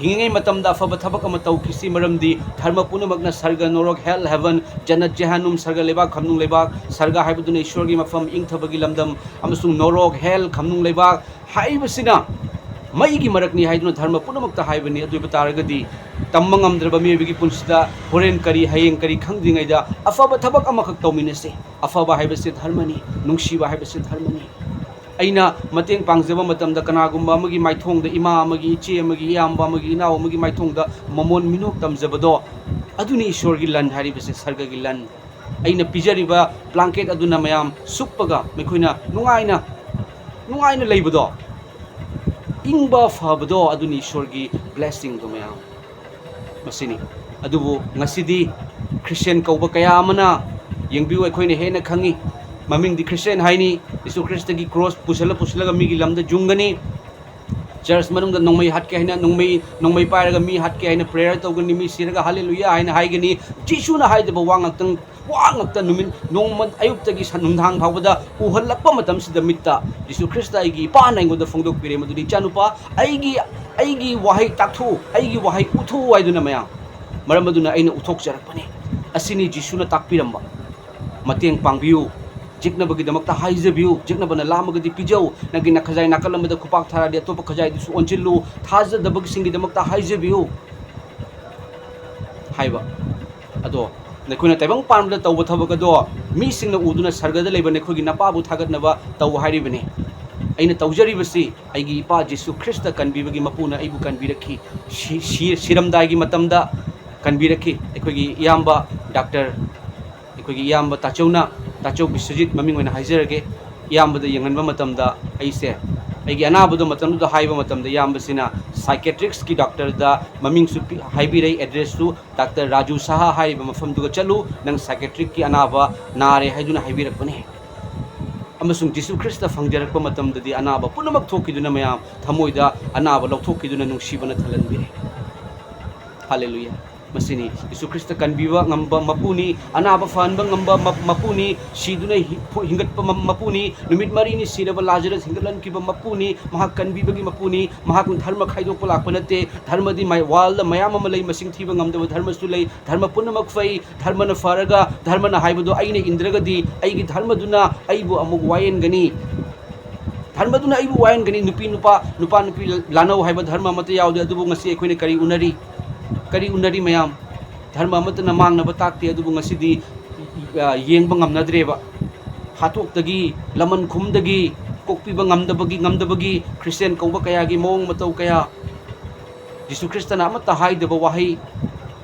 ꯍꯤꯡꯉꯤꯉꯩ ꯃꯇꯝꯗ ꯑꯐꯕ ꯊꯕꯛ ꯑꯃ ꯇꯧꯈꯤꯁꯤ, ꯃꯔꯝꯗꯤ ꯙꯔꯃ ꯄꯨꯝꯅꯃꯛꯅ ꯁꯔꯒ, ꯅꯣꯔꯣꯛ, hell, heaven, ꯖꯟꯅꯠ, ꯖꯦꯍꯥꯅꯨꯝ, ꯁꯔꯒ ꯂꯩꯕꯥꯛ, ꯈꯝꯅꯨꯡ ꯂꯩꯕꯥꯛ, ꯁꯔꯒ ꯍꯥꯏꯕꯗꯨꯅ ꯏꯁꯣꯔꯒꯤ ꯃꯐꯝ, ꯏꯪꯊꯕꯒꯤ ꯂꯝꯗꯝ, ꯑꯃꯁꯨꯡ ꯅꯣꯔꯣꯛ, hell, ꯈꯝꯅꯨꯡ ꯂꯩꯕꯥꯛ ꯍꯥꯏꯔꯤꯕꯁꯤꯅ ꯃꯩꯒꯤ ꯃꯔꯛꯅꯤ ꯍꯥꯏꯗꯨꯅ ꯙꯔꯃ ꯄꯨꯝꯅꯃꯛꯇ ꯍꯥꯏꯕꯅꯤ꯫ ꯑꯗꯨ ꯑꯣꯏꯕ ꯇꯥꯔꯒꯗꯤ ꯇꯝꯕ ꯉꯝꯗ꯭ꯔꯕ ꯃꯤꯑꯣꯏꯕꯒꯤ ꯄꯨꯟꯁꯤꯗ ꯍꯣꯔꯦꯟ ꯀꯔꯤ, ꯍꯌꯦꯡ ꯀꯔꯤ ꯈꯪꯗ꯭ꯔꯤꯉꯩꯗ ꯑꯐꯕ ꯊꯕꯛ ꯑꯃꯈꯛ ꯇꯧꯃꯤꯟꯅꯁꯤ꯫ ꯑꯐꯕ ꯍꯥꯏꯕꯁꯤ ꯙꯔꯃꯅꯤ, ꯅꯨꯡꯁꯤꯕ ꯍꯥꯏꯕꯁꯤ ꯙꯔꯃꯅꯤ꯫ ꯑꯩꯅ ꯃꯇꯦꯡ ꯄꯥꯡꯖꯕ ꯃꯇꯝꯗ ꯀꯅꯥꯒꯨꯝꯕ ꯑꯃꯒꯤ ꯃꯥꯏꯊꯣꯡꯗ, ꯏꯃꯥ ꯑꯃꯒꯤ, ꯏꯆꯦ ꯑꯃꯒꯤ, ꯏꯌꯥꯝꯕ ꯑꯃꯒꯤ, ꯏꯅꯥꯎ ꯑꯃꯒꯤ ꯃꯥꯏꯊꯣꯡꯗ ꯃꯃꯣꯟ ꯃꯤꯅꯣꯛ ꯇꯝꯖꯕꯗꯣ, ꯑꯗꯨꯅꯤ ꯏꯁꯣꯔꯒꯤ ꯂꯟ ꯍꯥꯏꯔꯤꯕꯁꯦ, ꯁꯔꯒꯒꯤ ꯂꯟ꯫ ꯑꯩꯅ ꯄꯤꯖꯔꯤꯕ blanket ꯑꯗꯨꯅ ꯃꯌꯥꯝ ꯁꯨꯞꯄꯒ ꯃꯈꯣꯏꯅ ꯅꯨꯡꯉꯥꯏꯅ, ꯅꯨꯡꯉꯥꯏꯅ ꯂꯩꯕꯗꯣ, ꯏꯪꯕ ꯐꯕꯗꯣ ꯑꯗꯨꯅꯤ ꯏꯁꯣꯔꯒꯤ blessingꯗꯣ ꯃꯌꯥꯝ꯫ ꯃꯁꯤꯅꯤ꯫ ꯑꯗꯨꯕꯨ ꯉꯁꯤꯗꯤ Christian ꯀꯧꯕ ꯀꯌꯥ ꯑꯃꯅ, ꯌꯦꯡꯕꯤꯌꯨ, ꯑꯩꯈꯣꯏꯅ ꯍꯦꯟꯅ ꯈꯪꯉꯤ꯫ ꯃꯃꯤꯡꯗꯤ Christian ꯍꯥꯏꯅꯤ, ꯖꯤꯁꯨ ꯈ꯭ꯔꯤꯁꯇꯒꯤ cross ꯄꯨꯁꯜꯂ ꯄꯨꯁꯜꯂꯒ ꯃꯤꯒꯤ ꯂꯝꯗ ꯌꯨꯡꯒꯅꯤ꯫ Church ꯃꯅꯨꯡꯗ ꯅꯣꯡꯃꯩ ꯍꯥꯠꯀꯦ ꯍꯥꯏꯅ, ꯅꯣꯡꯃꯩ, ꯅꯣꯡꯃꯩ ꯄꯥꯏꯔꯒ ꯃꯤ ꯍꯥꯠꯀꯦ ꯍꯥꯏꯅ prayer ꯇꯧꯒꯅꯤ, ꯃꯤ ꯁꯤꯔꯒ ꯍꯜꯂꯦꯂꯨꯌꯥ ꯍꯥꯏꯅ ꯍꯥꯏꯒꯅꯤ꯫ ꯖꯤꯁꯨꯅ ꯍꯥꯏꯗꯕ ꯋꯥ ꯉꯥꯛꯇꯪ, ꯋꯥ ꯉꯥꯛꯇ ꯅꯨꯃꯤꯠ, ꯅꯣꯡꯃ ꯑꯌꯨꯛꯇꯒꯤ ꯁ-, ꯅꯨꯡꯗꯥꯡ ꯐꯥꯎꯕꯗ ꯎꯍꯜꯂꯛꯄ ꯃꯇꯝꯁꯤꯗ ꯃꯤꯠꯇ, ꯖꯤꯁꯨ ꯈ꯭ꯔꯤꯁꯇ ꯑꯩꯒꯤ ꯏꯄꯥꯅ ꯑꯩꯉꯣꯟꯗ ꯐꯣꯡꯗꯣꯛꯄꯤꯔꯦ, ꯃꯗꯨꯗꯤ, "ꯏꯆꯥꯅꯨꯄꯥ, ꯑꯩꯒꯤ, ꯑꯩꯒꯤ ꯋꯥꯍꯩ ꯇꯥꯛꯊꯣꯛꯎ, ꯑꯩꯒꯤ ꯋꯥꯍꯩ ꯎꯠꯊꯣꯛꯎ" ꯍꯥꯏꯗꯨꯅ ꯃꯌꯥꯝ꯫ ꯃꯔꯝ ꯑꯗꯨꯅ ꯑꯩꯅ ꯎꯠꯊꯣꯛꯆꯔꯛꯄꯅꯤ꯫ ꯑꯁꯤꯅꯤ ꯖꯤꯁꯨꯅ ꯇꯥꯛꯄꯤꯔꯝꯕ꯫ ꯃꯇꯦꯡ ꯄꯥꯡꯕꯤꯌꯨ꯫ ꯖꯤꯛꯅꯕꯒꯤꯗꯃꯛꯇ ꯍꯥꯏꯖꯕꯤꯌꯨ꯫ ꯖꯤꯛꯅꯕꯅ ꯂꯥꯝꯃꯒꯗꯤ ꯄꯤꯖꯧ꯫ ꯅꯪꯒꯤ ꯅꯈꯖꯥꯏ ꯅꯥꯀꯜ ꯑꯃꯗ ꯈꯨꯄꯥꯛ ꯊꯥꯔꯛꯑꯗꯤ ꯑꯇꯣꯞꯄ ꯈꯖꯥꯏꯗꯨꯁꯨ ꯑꯣꯟꯁꯤꯜꯂꯨ꯫ ꯊꯥꯖꯗꯕꯁꯤꯡꯒꯤꯗꯃꯛꯇ ꯍꯥꯏꯖꯕꯤꯌꯨ ꯍꯥꯏꯕ꯫ ꯑꯗꯣ ꯅꯈꯣꯏꯅ ꯇꯥꯏꯕꯪ ꯄꯥꯟꯕꯗ ꯇꯧꯕ ꯊꯕꯛ ꯑꯗꯣ ꯃꯤꯁꯤꯡꯅ ꯎꯗꯨꯅ ꯁꯔꯒꯗ ꯂꯩꯕ ꯅꯈꯣꯏꯒꯤ ꯅꯄꯥꯕꯨ ꯊꯥꯒꯠꯅꯕ ꯇꯧ ꯍꯥꯏꯔꯤꯕꯅꯤ꯫ ꯑꯩꯅ ꯇꯧꯖꯔꯤꯕꯁꯤ ꯑꯩꯒꯤ ꯏꯄꯥ ꯖꯤꯁꯨ ꯈ꯭ꯔꯤꯁꯇ ꯀꯟꯕꯤꯕꯒꯤ ꯃꯄꯨꯅ ꯑꯩꯕꯨ ꯀꯟꯕꯤꯔꯛꯈꯤ꯫ ꯁꯤ-, ꯁꯤ-, ꯁꯤꯔꯝꯗꯥꯏꯒꯤ ꯃꯇꯝꯗ ꯀꯟꯕꯤꯔꯛꯈꯤ꯫ ꯑꯩꯈꯣꯏꯒꯤ ꯏꯌꯥꯝꯕ ꯗꯥꯛꯇꯔ, ꯑꯩꯈꯣꯏꯒꯤ ꯏꯌꯥꯝꯕ ꯇꯥꯆꯧꯅ, ꯇꯥꯆꯧ ꯕꯤꯁ꯭ꯋꯖꯤꯠ ꯃꯃꯤꯡ ꯑꯣꯏꯅ ꯍꯥꯏꯖꯔꯒꯦ, ꯏꯌꯥꯝꯕꯗ ꯌꯦꯡꯍꯟꯕ ꯃꯇꯝꯗ ꯑꯩꯁꯦ ꯑꯩꯒꯤ ꯑꯅꯥꯕꯗꯣ ꯃꯇꯝꯗꯨꯗ ꯍꯥꯏꯕ ꯃꯇꯝꯗ ꯏꯌꯥꯝꯕꯁꯤꯅ psychiatristꯀꯤ doctorꯗ ꯃꯃꯤꯡꯁꯨ ꯄꯤ-, ꯍꯥꯏꯕꯤꯔꯛꯏ, addressꯁꯨ ꯗꯥꯛꯇꯔ ꯔꯥꯖꯨ ꯁꯍꯥ ꯍꯥꯏꯔꯤꯕ ꯃꯐꯝꯗꯨꯒ ꯆꯠꯂꯨ, ꯅꯪ psychiatricꯀꯤ ꯑꯅꯥꯕ ꯅꯥꯔꯦ ꯍꯥꯏꯗꯨꯅ ꯍꯥꯏꯕꯤꯔꯛꯄꯅꯤ꯫ ꯑꯃꯁꯨꯡ ꯖꯤꯁꯨ ꯈ꯭ꯔꯤꯁꯇ ꯐꯪꯖꯔꯛꯄ ꯃꯇꯝꯗꯗꯤ ꯑꯅꯥꯕ ꯄꯨꯝꯅꯃꯛ ꯊꯣꯛꯈꯤꯗꯨꯅ ꯃꯌꯥꯝ ꯊꯃꯣꯏꯗ ꯑꯅꯥꯕ ꯂꯧꯊꯣꯛꯈꯤꯗꯨꯅ ꯅꯨꯡꯁꯤꯕꯅ ꯊꯜꯍꯟꯕꯤꯔꯦ꯫ ꯍꯥꯂꯦꯂꯨꯌꯥ꯫ ꯃꯁꯤꯅꯤ ꯖꯤꯁꯨ ꯈ꯭ꯔꯤꯁꯇ ꯀꯟꯕꯤꯕ ꯉꯝꯕ ꯃꯄꯨꯅꯤ, ꯑꯅꯥꯕ ꯐꯍꯟꯕ ꯉꯝꯕ ꯃ-, ꯃꯄꯨꯅꯤ, ꯁꯤꯗꯨꯅ ꯍꯤ-, ꯐꯣ-, ꯍꯤꯡꯒꯠꯄ ꯃ-, ꯃꯄꯨꯅꯤ, ꯅꯨꯃꯤꯠ ꯃꯔꯤꯅꯤ ꯁꯤꯔꯕ ꯂꯥꯖꯔꯁ ꯍꯤꯡꯒꯠꯍꯟꯈꯤꯕ ꯃꯄꯨꯅꯤ, ꯃꯍꯥꯛ ꯀꯟꯕꯤꯕꯒꯤ ꯃꯄꯨꯅꯤ, ꯃꯍꯥꯛꯅ ꯙꯔꯃ ꯈꯥꯏꯗꯣꯛꯄ ꯂꯥꯛꯄ ꯅꯠꯇꯦ, ꯙꯔꯃꯗꯤ ꯃꯥꯏ-, worldꯗ ꯃꯌꯥꯝ ꯑꯃ ꯂꯩ, ꯃꯁꯤꯡ ꯊꯤꯕ ꯉꯝꯗꯕ ꯙꯔꯃꯁꯨ ꯂꯩ, ꯙꯔꯃ ꯄꯨꯝꯅꯃꯛ ꯐꯩ, ꯙꯔꯃꯅ ꯐꯔꯒ, ꯙꯔꯃꯅ ꯍꯥꯏꯕꯗꯨ ꯑꯩꯅ ꯏꯟꯗ꯭ꯔꯒꯗꯤ ꯑꯩꯒꯤ ꯙꯔꯃꯗꯨꯅ ꯑꯩꯕꯨ ꯑꯃꯨꯛ ꯋꯥꯌꯦꯟꯒꯅꯤ꯫ ꯙꯔꯃꯗꯨꯅ ꯑꯩꯕꯨ ꯋꯥꯌꯦꯟꯒꯅꯤ꯫ ꯅꯨꯄꯤ ꯅꯨꯄꯥ, ꯅꯨꯄꯥ ꯅꯨꯄꯤ ꯂꯥꯟꯅꯧ ꯍꯥꯏꯕ ꯙꯔꯃ ꯑꯃꯠꯇ ꯌꯥꯎꯗꯦ꯫ ꯑꯗꯨꯕꯨ ꯉꯁꯤ ꯑꯩꯈꯣꯏꯅ ꯀꯔꯤ ꯎꯅꯔꯤ? ꯀꯔꯤ ꯎꯅꯔꯤ ꯃꯌꯥꯝ? ꯙꯔꯃ ꯑꯃꯠꯇꯅ ꯃꯥꯡꯅꯕ ꯇꯥꯛꯇꯦ꯫ ꯑꯗꯨꯕꯨ ꯉꯁꯤꯗꯤ, ꯑ, ꯌꯦꯡꯕ ꯉꯝꯅꯗ꯭ꯔꯦꯕ꯫ ꯍꯥꯠꯇꯣꯛꯇꯒꯤ, ꯂꯃꯟ ꯈꯨꯝꯗꯒꯤ, ꯀꯣꯛꯄꯤꯕ ꯉꯝꯗꯕꯒꯤ, ꯉꯝꯗꯕꯒꯤ Christian ꯀꯧꯕ ꯀꯌꯥꯒꯤ ꯃꯑꯣꯡ ꯃꯇꯧ ꯀꯌꯥ, ꯖꯤꯁꯨ ꯈ꯭ꯔꯤꯁꯇꯅ ꯑꯃꯠꯇ ꯍꯥꯏꯗꯕ ꯋꯥꯍꯩ,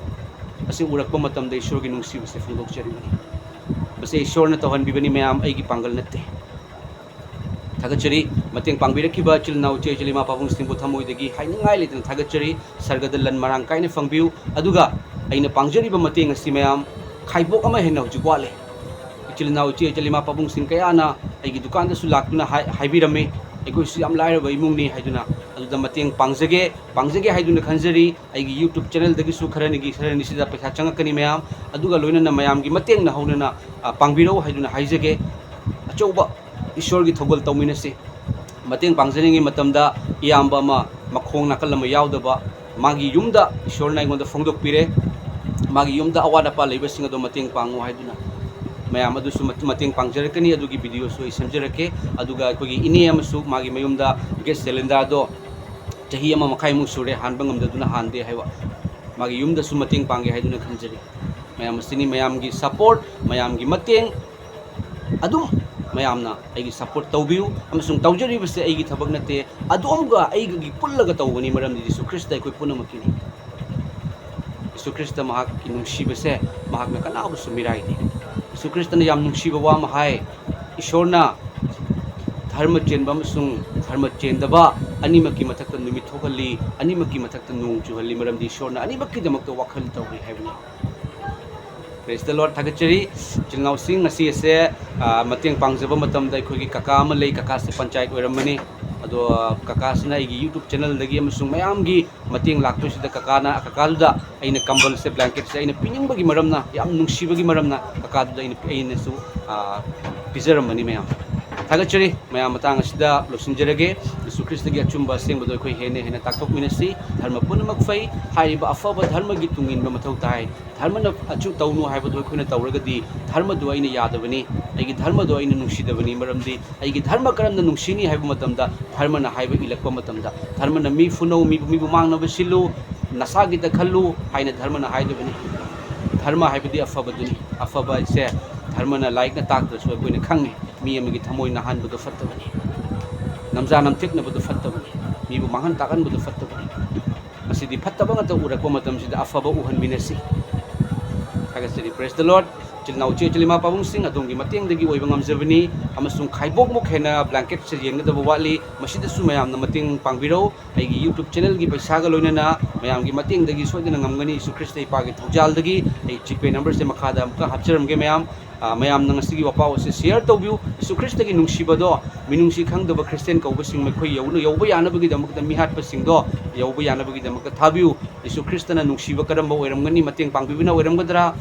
ꯑꯁꯤ ꯎꯔꯛꯄ ꯃꯇꯝꯗ ꯏꯁꯣꯔꯒꯤ ꯅꯨꯡꯁꯤꯕꯁꯦ ꯐꯣꯡꯗꯣꯛꯆꯔꯤꯕꯅꯤ꯫ ꯃꯁꯤ ꯏꯁꯣꯔꯅ ꯇꯧꯍꯟꯕꯤꯕꯅꯤ ꯃꯌꯥꯝ, ꯑꯩꯒꯤ ꯄꯥꯡꯒꯜ ꯅꯠꯇꯦ꯫ ꯊꯥꯒꯠꯆꯔꯤ꯫ ꯃꯇꯦꯡ ꯄꯥꯡꯕꯤꯔꯛꯈꯤꯕ ꯏꯆꯤꯜ ꯏꯅꯥꯎ ꯏꯆꯦ ꯏꯆꯤꯜ ꯏꯃꯥ ꯄꯥꯕꯨꯡꯁꯤꯡꯕꯨ ꯊꯃꯣꯏꯗꯒꯤ ꯍꯥꯏꯅꯤꯡꯉꯥꯏ ꯂꯩꯇꯅ ꯊꯥꯒꯠꯆꯔꯤ꯫ ꯁꯔꯒꯗ ꯂꯟ ꯃꯔꯥꯡ ꯀꯥꯏꯅ ꯐꯪꯕꯤꯌꯨ꯫ ꯑꯗꯨꯒ ꯑꯩꯅ ꯄꯥꯡꯖꯔꯤꯕ ꯃꯇꯦꯡ ꯑꯁꯤ ꯃꯌꯥꯝ ꯈꯥꯏꯕꯣꯛ ꯑꯃ ꯍꯦꯟꯅ ꯍꯧꯖꯤꯛ ꯋꯥꯠꯂꯦ꯫ ꯏꯆꯤꯜ ꯏꯅꯥꯎ ꯏꯆꯦ ꯏꯆꯤꯜ ꯏꯃꯥ ꯄꯥꯕꯨꯡꯁꯤꯡ ꯀꯌꯥꯅ ꯑꯩꯒꯤ ꯗꯨꯀꯥꯟꯗꯁꯨ ꯂꯥꯛꯇꯨꯅ ꯍꯥꯏ-, ꯍꯥꯏꯕꯤꯔꯝꯃꯤ, "ꯑꯩꯈꯣꯏꯁꯨ ꯌꯥꯝ ꯂꯥꯏꯔꯕ ꯏꯃꯨꯡꯅꯤ" ꯍꯥꯏꯗꯨꯅ꯫ ꯑꯗꯨꯗ ꯃꯇꯦꯡ ꯄꯥꯡꯖꯒꯦ, ꯄꯥꯡꯖꯒꯦ ꯍꯥꯏꯗꯨꯅ ꯈꯟꯖꯔꯤ꯫ ꯑꯩꯒꯤ YouTube channelꯗꯒꯤꯁꯨ ꯈꯔꯅꯤꯒꯤ, ꯈꯔꯅꯤꯁꯤꯗ ꯄꯩꯁꯥ ꯆꯪꯉꯛꯀꯅꯤ ꯃꯌꯥꯝ, ꯑꯗꯨꯒ ꯂꯣꯏꯅꯅ ꯃꯌꯥꯝꯒꯤ ꯃꯇꯦꯡꯅ ꯍꯧꯅꯅ, ꯑ, ꯄꯥꯡꯕꯤꯔꯧ ꯍꯥꯏꯗꯨꯅ ꯍꯥꯏꯖꯒꯦ꯫ ꯑꯆꯧꯕ ꯏꯁꯣꯔꯒꯤ ꯊꯧꯒꯜ ꯇꯧꯃꯤꯟꯅꯁꯤ꯫ ꯃꯇꯦꯡ ꯄꯥꯡꯖꯅꯤꯡꯉꯤ ꯃꯇꯝꯗ ꯏꯌꯥꯝꯕ ꯑꯃ ꯃꯈꯣꯡ ꯅꯥꯀꯜ ꯑꯃ ꯌꯥꯎꯗꯕ, ꯃꯥꯒꯤ ꯌꯨꯝꯗ ꯏꯁꯣꯔꯅ ꯑꯩꯉꯣꯟꯗ ꯐꯣꯡꯗꯣꯛꯄꯤꯔꯦ, ꯃꯥꯒꯤ ꯌꯨꯝꯗ ꯑꯋꯥꯠ ꯑꯄꯥ ꯂꯩꯕꯁꯤꯡ ꯑꯗꯣ ꯃꯇꯦꯡ ꯄꯥꯡꯉꯨ ꯍꯥꯏꯗꯨꯅ꯫ ꯃꯌꯥꯝ ꯑꯗꯨꯁꯨ ꯃꯠ-, ꯃꯇꯦꯡ ꯄꯥꯡꯖꯔꯛꯀꯅꯤ꯫ ꯑꯗꯨꯒꯤ videoꯁꯨ ꯑꯩ ꯁꯦꯝꯖꯔꯛꯀꯦ꯫ ꯑꯗꯨꯒ ꯑꯩꯈꯣꯏꯒꯤ ꯏꯅꯦ ꯑꯃꯁꯨ ꯃꯥꯒꯤ ꯃꯌꯨꯝꯗ gas cylinderꯗꯣ ꯆꯍꯤ ꯑꯃ ꯃꯈꯥꯏꯃꯨꯛ ꯁꯨꯔꯦ ꯍꯥꯟꯕ ꯉꯝꯗꯗꯨꯅ ꯍꯥꯟꯗꯦ ꯍꯥꯏꯕ꯫ ꯃꯥꯒꯤ ꯌꯨꯝꯗꯁꯨ ꯃꯇꯦꯡ ꯄꯥꯡꯒꯦ ꯍꯥꯏꯗꯨꯅ ꯈꯟꯖꯔꯤ꯫ ꯃꯌꯥꯝ ꯑꯁꯤꯅꯤ, ꯃꯌꯥꯝꯒꯤ support, ꯃꯌꯥꯝꯒꯤ ꯃꯇꯦꯡ, ꯑꯗꯨꯝ ꯃꯌꯥꯝꯅ ꯑꯩꯒꯤ support ꯇꯧꯕꯤꯌꯨ꯫ ꯑꯃꯁꯨꯡ ꯇꯧꯖꯔꯤꯕꯁꯦ ꯑꯩꯒꯤ ꯊꯕꯛ ꯅꯠꯇꯦ, ꯑꯗꯣꯝꯒ ꯑꯩꯒꯒꯤ ꯄꯨꯜꯂꯒ ꯇꯧꯕꯅꯤ, ꯃꯔꯝꯗꯤ ꯖꯤꯁꯨ ꯈ꯭ꯔꯤꯁꯇ ꯑꯩꯈꯣꯏ ꯄꯨꯝꯅꯃꯛꯀꯤꯅꯤ꯫ ꯖꯤꯁꯨ ꯈ꯭ꯔꯤꯁꯇ ꯃꯍꯥꯛꯀꯤ ꯅꯨꯡꯁꯤꯕꯁꯦ ꯃꯍꯥꯛꯅ ꯀꯅꯥꯕꯨꯁꯨ ꯃꯤꯔꯥꯏꯗꯦ꯫ ꯖꯤꯁꯨ ꯈ꯭ꯔꯤꯁꯇꯅ ꯌꯥꯝ ꯅꯨꯡꯁꯤꯕ ꯋꯥ ꯑꯃ ꯍꯥꯏ, ꯏꯁꯣꯔꯅ ꯙꯔꯃ ꯆꯦꯟꯕ ꯑꯃꯁꯨꯡ ꯙꯔꯃ ꯆꯦꯟꯗꯕ ꯑꯅꯤꯃꯛꯀꯤ ꯃꯊꯛꯇ ꯅꯨꯃꯤꯠ ꯊꯣꯛꯍꯜꯂꯤ, ꯑꯅꯤꯃꯛꯀꯤ ꯃꯊꯛꯇ ꯅꯣꯡ ꯆꯨꯍꯜꯂꯤ, ꯃꯔꯝꯗꯤ ꯏꯁꯣꯔꯅ ꯑꯅꯤꯃꯛꯀꯤꯗꯃꯛꯇ ꯋꯥꯈꯜ ꯇꯧꯔꯤ ꯍꯥꯏꯕꯅꯤ꯫ Praise the Lord, ꯊꯥꯒꯠꯆꯔꯤ꯫ ꯏꯆꯤꯜ ꯏꯅꯥꯎꯁꯤꯡ, ꯉꯁꯤ ꯑꯁꯦ, ꯑ, ꯃꯇꯦꯡ ꯄꯥꯡꯖꯕ ꯃꯇꯝꯗ ꯑꯩꯈꯣꯏꯒꯤ ꯀꯀꯥ ꯑꯃ ꯂꯩ, ꯀꯀꯥꯁꯦ ꯄꯟꯆꯥꯌꯠ ꯑꯣꯏꯔꯝꯕꯅꯤ꯫ ꯑꯗꯣ, ꯑ, ꯀꯀꯥꯁꯤꯅ ꯑꯩꯒꯤ YouTube channelꯗꯒꯤ ꯑꯃꯁꯨꯡ ꯃꯌꯥꯝꯒꯤ ꯃꯇꯦꯡ ꯂꯥꯛꯄꯁꯤꯗ ꯀꯀꯥꯅ, ꯀꯀꯥꯗꯨꯗ ꯑꯩꯅ ꯀꯝꯕꯜꯁꯦ, blanketꯁꯦ ꯑꯩꯅ ꯄꯤꯅꯤꯡꯕꯒꯤ ꯃꯔꯝꯅ, ꯌꯥꯝ ꯅꯨꯡꯁꯤꯕꯒꯤ ꯃꯔꯝꯅ ꯀꯀꯥꯗꯨꯗ ꯑꯩꯅ, ꯑꯩꯅꯁꯨ, ꯑ, ꯄꯤꯖꯔꯝꯕꯅꯤ ꯃꯌꯥꯝ꯫ ꯊꯥꯒꯠꯆꯔꯤ꯫ ꯃꯌꯥꯝ, ꯃꯇꯥꯡ ꯑꯁꯤꯗ ꯂꯣꯏꯁꯤꯟꯖꯔꯒꯦ꯫ ꯖꯤꯁꯨ ꯈ꯭ꯔꯤꯁꯇꯒꯤ ꯑꯆꯨꯝꯕ ꯑꯁꯦꯡꯕꯗꯣ ꯑꯩꯈꯣꯏ ꯍꯦꯟꯅ ꯍꯦꯟꯅ ꯇꯥꯛꯊꯣꯛꯃꯤꯟꯅꯁꯤ꯫ ꯙꯔꯃ ꯄꯨꯝꯅꯃꯛ ꯐꯩ꯫ ꯍꯥꯏꯔꯤꯕ ꯑꯐꯕ ꯙꯔꯃꯒꯤ ꯇꯨꯡ ꯏꯟꯕ ꯃꯊꯧ ꯇꯥꯏ꯫ ꯙꯔꯃꯅ ꯑꯆꯨ-, ꯇꯧꯅꯨ ꯍꯥꯏꯕꯗꯨ ꯑꯩꯈꯣꯏꯅ ꯇꯧꯔꯒꯗꯤ ꯙꯔꯃꯗꯨ ꯑꯩꯅ ꯌꯥꯗꯕꯅꯤ, ꯑꯩꯒꯤ ꯙꯔꯃꯗꯨ ꯑꯩꯅ ꯅꯨꯡꯁꯤꯗꯕꯅꯤ, ꯃꯔꯝꯗꯤ ꯑꯩꯒꯤ ꯙꯔꯃ ꯀꯔꯝꯅ ꯅꯨꯡꯁꯤꯅꯤ ꯍꯥꯏꯕ ꯃꯇꯝꯗ, ꯙꯔꯃꯅ ꯍꯥꯏꯕ ꯏꯜꯂꯛꯄ ꯃꯇꯝꯗ, ꯙꯔꯃꯅ ꯃꯤ ꯐꯨꯅꯧ, ꯃꯤꯕꯨ, ꯃꯤꯕꯨ ꯃꯥꯡꯅꯕ ꯁꯤꯜꯂꯨ, ꯅꯁꯥꯒꯤꯗ ꯈꯜꯂꯨ ꯍꯥꯏꯅ ꯙꯔꯃꯅ ꯍꯥꯏꯗꯕꯅꯤ꯫ ꯙꯔꯃ ꯍꯥꯏꯕꯗꯤ ꯑꯐꯕꯗꯨꯅꯤ꯫ ꯑꯐꯕ ꯍꯥꯏꯁꯦ ꯙꯔꯃꯅ, ꯂꯥꯏꯔꯤꯛꯅ ꯇꯥꯛꯇ꯭ꯔꯁꯨ ꯑꯩꯈꯣꯏꯅ ꯈꯪꯉꯤ, ꯃꯤ ꯑꯃꯒꯤ ꯊꯃꯣꯏ ꯅꯥꯍꯟꯕꯗꯨ ꯐꯠꯇꯕꯅꯤ, ꯅꯝꯖꯥ ꯅꯝꯊꯦꯛꯅꯕꯗꯨ ꯐꯠꯇꯕꯅꯤ, ꯃꯤꯕꯨ ꯃꯥꯡꯍꯟ ꯇꯥꯛꯍꯟꯕꯗꯨ ꯐꯠꯇꯕꯅꯤ꯫ ꯃꯁꯤꯗꯤ ꯐꯠꯇꯕ ꯉꯥꯛꯇ ꯎꯔꯛꯄ ꯃꯇꯝꯁꯤꯗ ꯑꯐꯕ ꯎꯍꯟꯃꯤꯟꯅꯁꯤ꯫ ꯊꯥꯒꯠꯆꯔꯤ꯫ Praise the Lord꯫ ꯏꯆꯤꯜ ꯏꯅꯥꯎ ꯏꯆꯦ ꯏꯆꯤꯜ ꯏꯃꯥ ꯄꯥꯕꯨꯡꯁꯤꯡ, ꯑꯗꯣꯝꯒꯤ ꯃꯇꯦꯡꯗꯒꯤ ꯑꯣꯏꯕ ꯉꯝꯖꯕꯅꯤ꯫ ꯑꯃꯁꯨꯡ ꯈꯥꯏꯕꯣꯛꯃꯨꯛ ꯍꯦꯟꯅ blanket ꯁꯦ ꯌꯦꯟꯒꯗꯕ ꯋꯥꯠꯂꯤ꯫ ꯃꯁꯤꯗꯁꯨ ꯃꯌꯥꯝꯅ ꯃꯇꯦꯡ ꯄꯥꯡꯕꯤꯔꯧ꯫ ꯑꯩꯒꯤ YouTube channel ꯒꯤ ꯄꯩꯁꯥꯒ ꯂꯣꯏꯅꯅ ꯃꯌꯥꯝꯒꯤ ꯃꯇꯦꯡꯗꯒꯤ ꯁꯣꯏꯗꯅ ꯉꯝꯒꯅꯤ꯫ ꯌꯤꯁꯨ ꯈ꯭ꯔꯤꯁꯇ ꯏꯄꯥꯒꯤ ꯊꯧꯖꯥꯜꯗꯒꯤ꯫ ꯑꯩ GPay number ꯁꯦ ꯃꯈꯥꯗ ꯑꯃꯨꯛꯀ ꯍꯥꯞꯆꯔꯝꯒꯦ ꯃꯌꯥꯝ꯫ ꯑ, ꯃꯌꯥꯝꯅ ꯉꯁꯤꯒꯤ ꯋꯥꯄꯥꯎ ꯑꯁꯤ share ꯇꯧꯕꯤꯌꯨ꯫ ꯌꯤꯁꯨ ꯈ꯭ꯔꯤꯁꯇꯒꯤ ꯅꯨꯡꯁꯤꯕꯗꯣ ꯃꯤꯅꯨꯡꯁꯤ ꯈꯪꯗꯕ ꯈ꯭ꯔꯤꯁꯇꯤꯌꯥꯟ ꯀꯧꯕꯁꯤꯡ ꯃꯈꯣꯏ ꯌꯧꯅ-, ꯌꯧꯕ ꯌꯥꯅꯕꯒꯤꯗꯃꯛꯇ, ꯃꯤꯍꯥꯠꯄꯁꯤꯡꯗꯣ ꯌꯧꯕ ꯌꯥꯅꯕꯒꯤꯗꯃꯛꯇ ꯊꯥꯕꯤꯌꯨ꯫ ꯌꯤꯁꯨ ꯈ꯭ꯔꯤꯁꯇꯅ ꯅꯨꯡꯁꯤꯕ ꯀꯔꯝꯕ ꯑꯣꯏꯔꯝꯒꯅꯤ? ꯃꯇꯦꯡ ꯄꯥꯡꯕꯤꯕꯅ ꯑꯣꯏꯔꯝꯒꯗ꯭ꯔꯥ?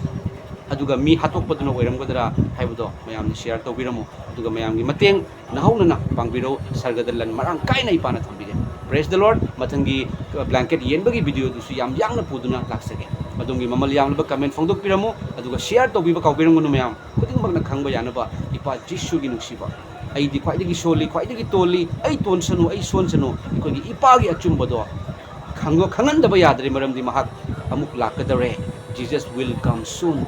ꯑꯗꯨꯒ ꯃꯤ ꯍꯥꯠꯇꯣꯛꯄꯗꯨꯅ ꯑꯣꯏꯔꯝꯒꯗ꯭ꯔꯥ ꯍꯥꯏꯕꯗꯣ ꯃꯌꯥꯝꯅ share ꯇꯧꯕꯤꯔꯝꯃꯨ꯫ ꯑꯗꯨꯒ ꯃꯌꯥꯝꯒꯤ ꯃꯇꯦꯡ ꯅꯍꯧꯅꯅ ꯄꯥꯡꯕꯤꯔꯧ꯫ ꯁꯔꯒꯗ ꯂꯟ ꯃꯔꯥꯡ ꯀꯥꯏꯅ ꯏꯄꯥꯅ ꯊꯝꯕꯤꯒꯦ꯫ Praise the Lord꯫ ꯃꯊꯪꯒꯤ, ꯑ, blanket ꯌꯦꯟꯕꯒꯤ video ꯗꯨꯁꯨ ꯌꯥꯝ ꯌꯥꯡꯅ ꯄꯨꯗꯨꯅ ꯂꯥꯛꯆꯒꯦ꯫ ꯑꯗꯣꯝꯒꯤ ꯃꯃꯜ ꯌꯥꯝꯂꯕ comment ꯐꯣꯡꯗꯣꯛꯄꯤꯔꯝꯃꯨ꯫ ꯑꯗꯨꯒ share ꯇꯧꯕꯤꯕ ꯀꯥꯎꯕꯤꯔꯝꯒꯅꯨ ꯃꯌꯥꯝ꯫ ꯈꯨꯗꯤꯡꯃꯛꯅ ꯈꯪꯕ ꯌꯥꯅꯕ ꯏꯄꯥ ꯖꯤꯁꯨꯒꯤ ꯅꯨꯡꯁꯤꯕ꯫ ꯑꯩꯗꯤ ꯈ꯭ꯋꯥꯏꯗꯒꯤ ꯁꯣꯜꯂꯤ, ꯈ꯭ꯋꯥꯏꯗꯒꯤ ꯇꯣꯜꯂꯤ, ꯑꯩ ꯇꯣꯟꯁꯅꯨ, ꯑꯩ ꯁꯣꯟꯁꯅꯨ꯫ ꯑꯩꯈꯣꯏꯒꯤ ꯏꯄꯥꯒꯤ ꯑꯆꯨꯝꯕꯗꯣ ꯈꯪꯗꯣ-, ꯈꯪꯍꯟꯗꯕ ꯌꯥꯗ꯭ꯔꯦ, ꯃꯔꯝꯗꯤ ꯃꯍꯥꯛ ꯑꯃꯨꯛ ꯂꯥꯛꯀꯗꯧꯔꯦ꯫ Jesus will come soon꯫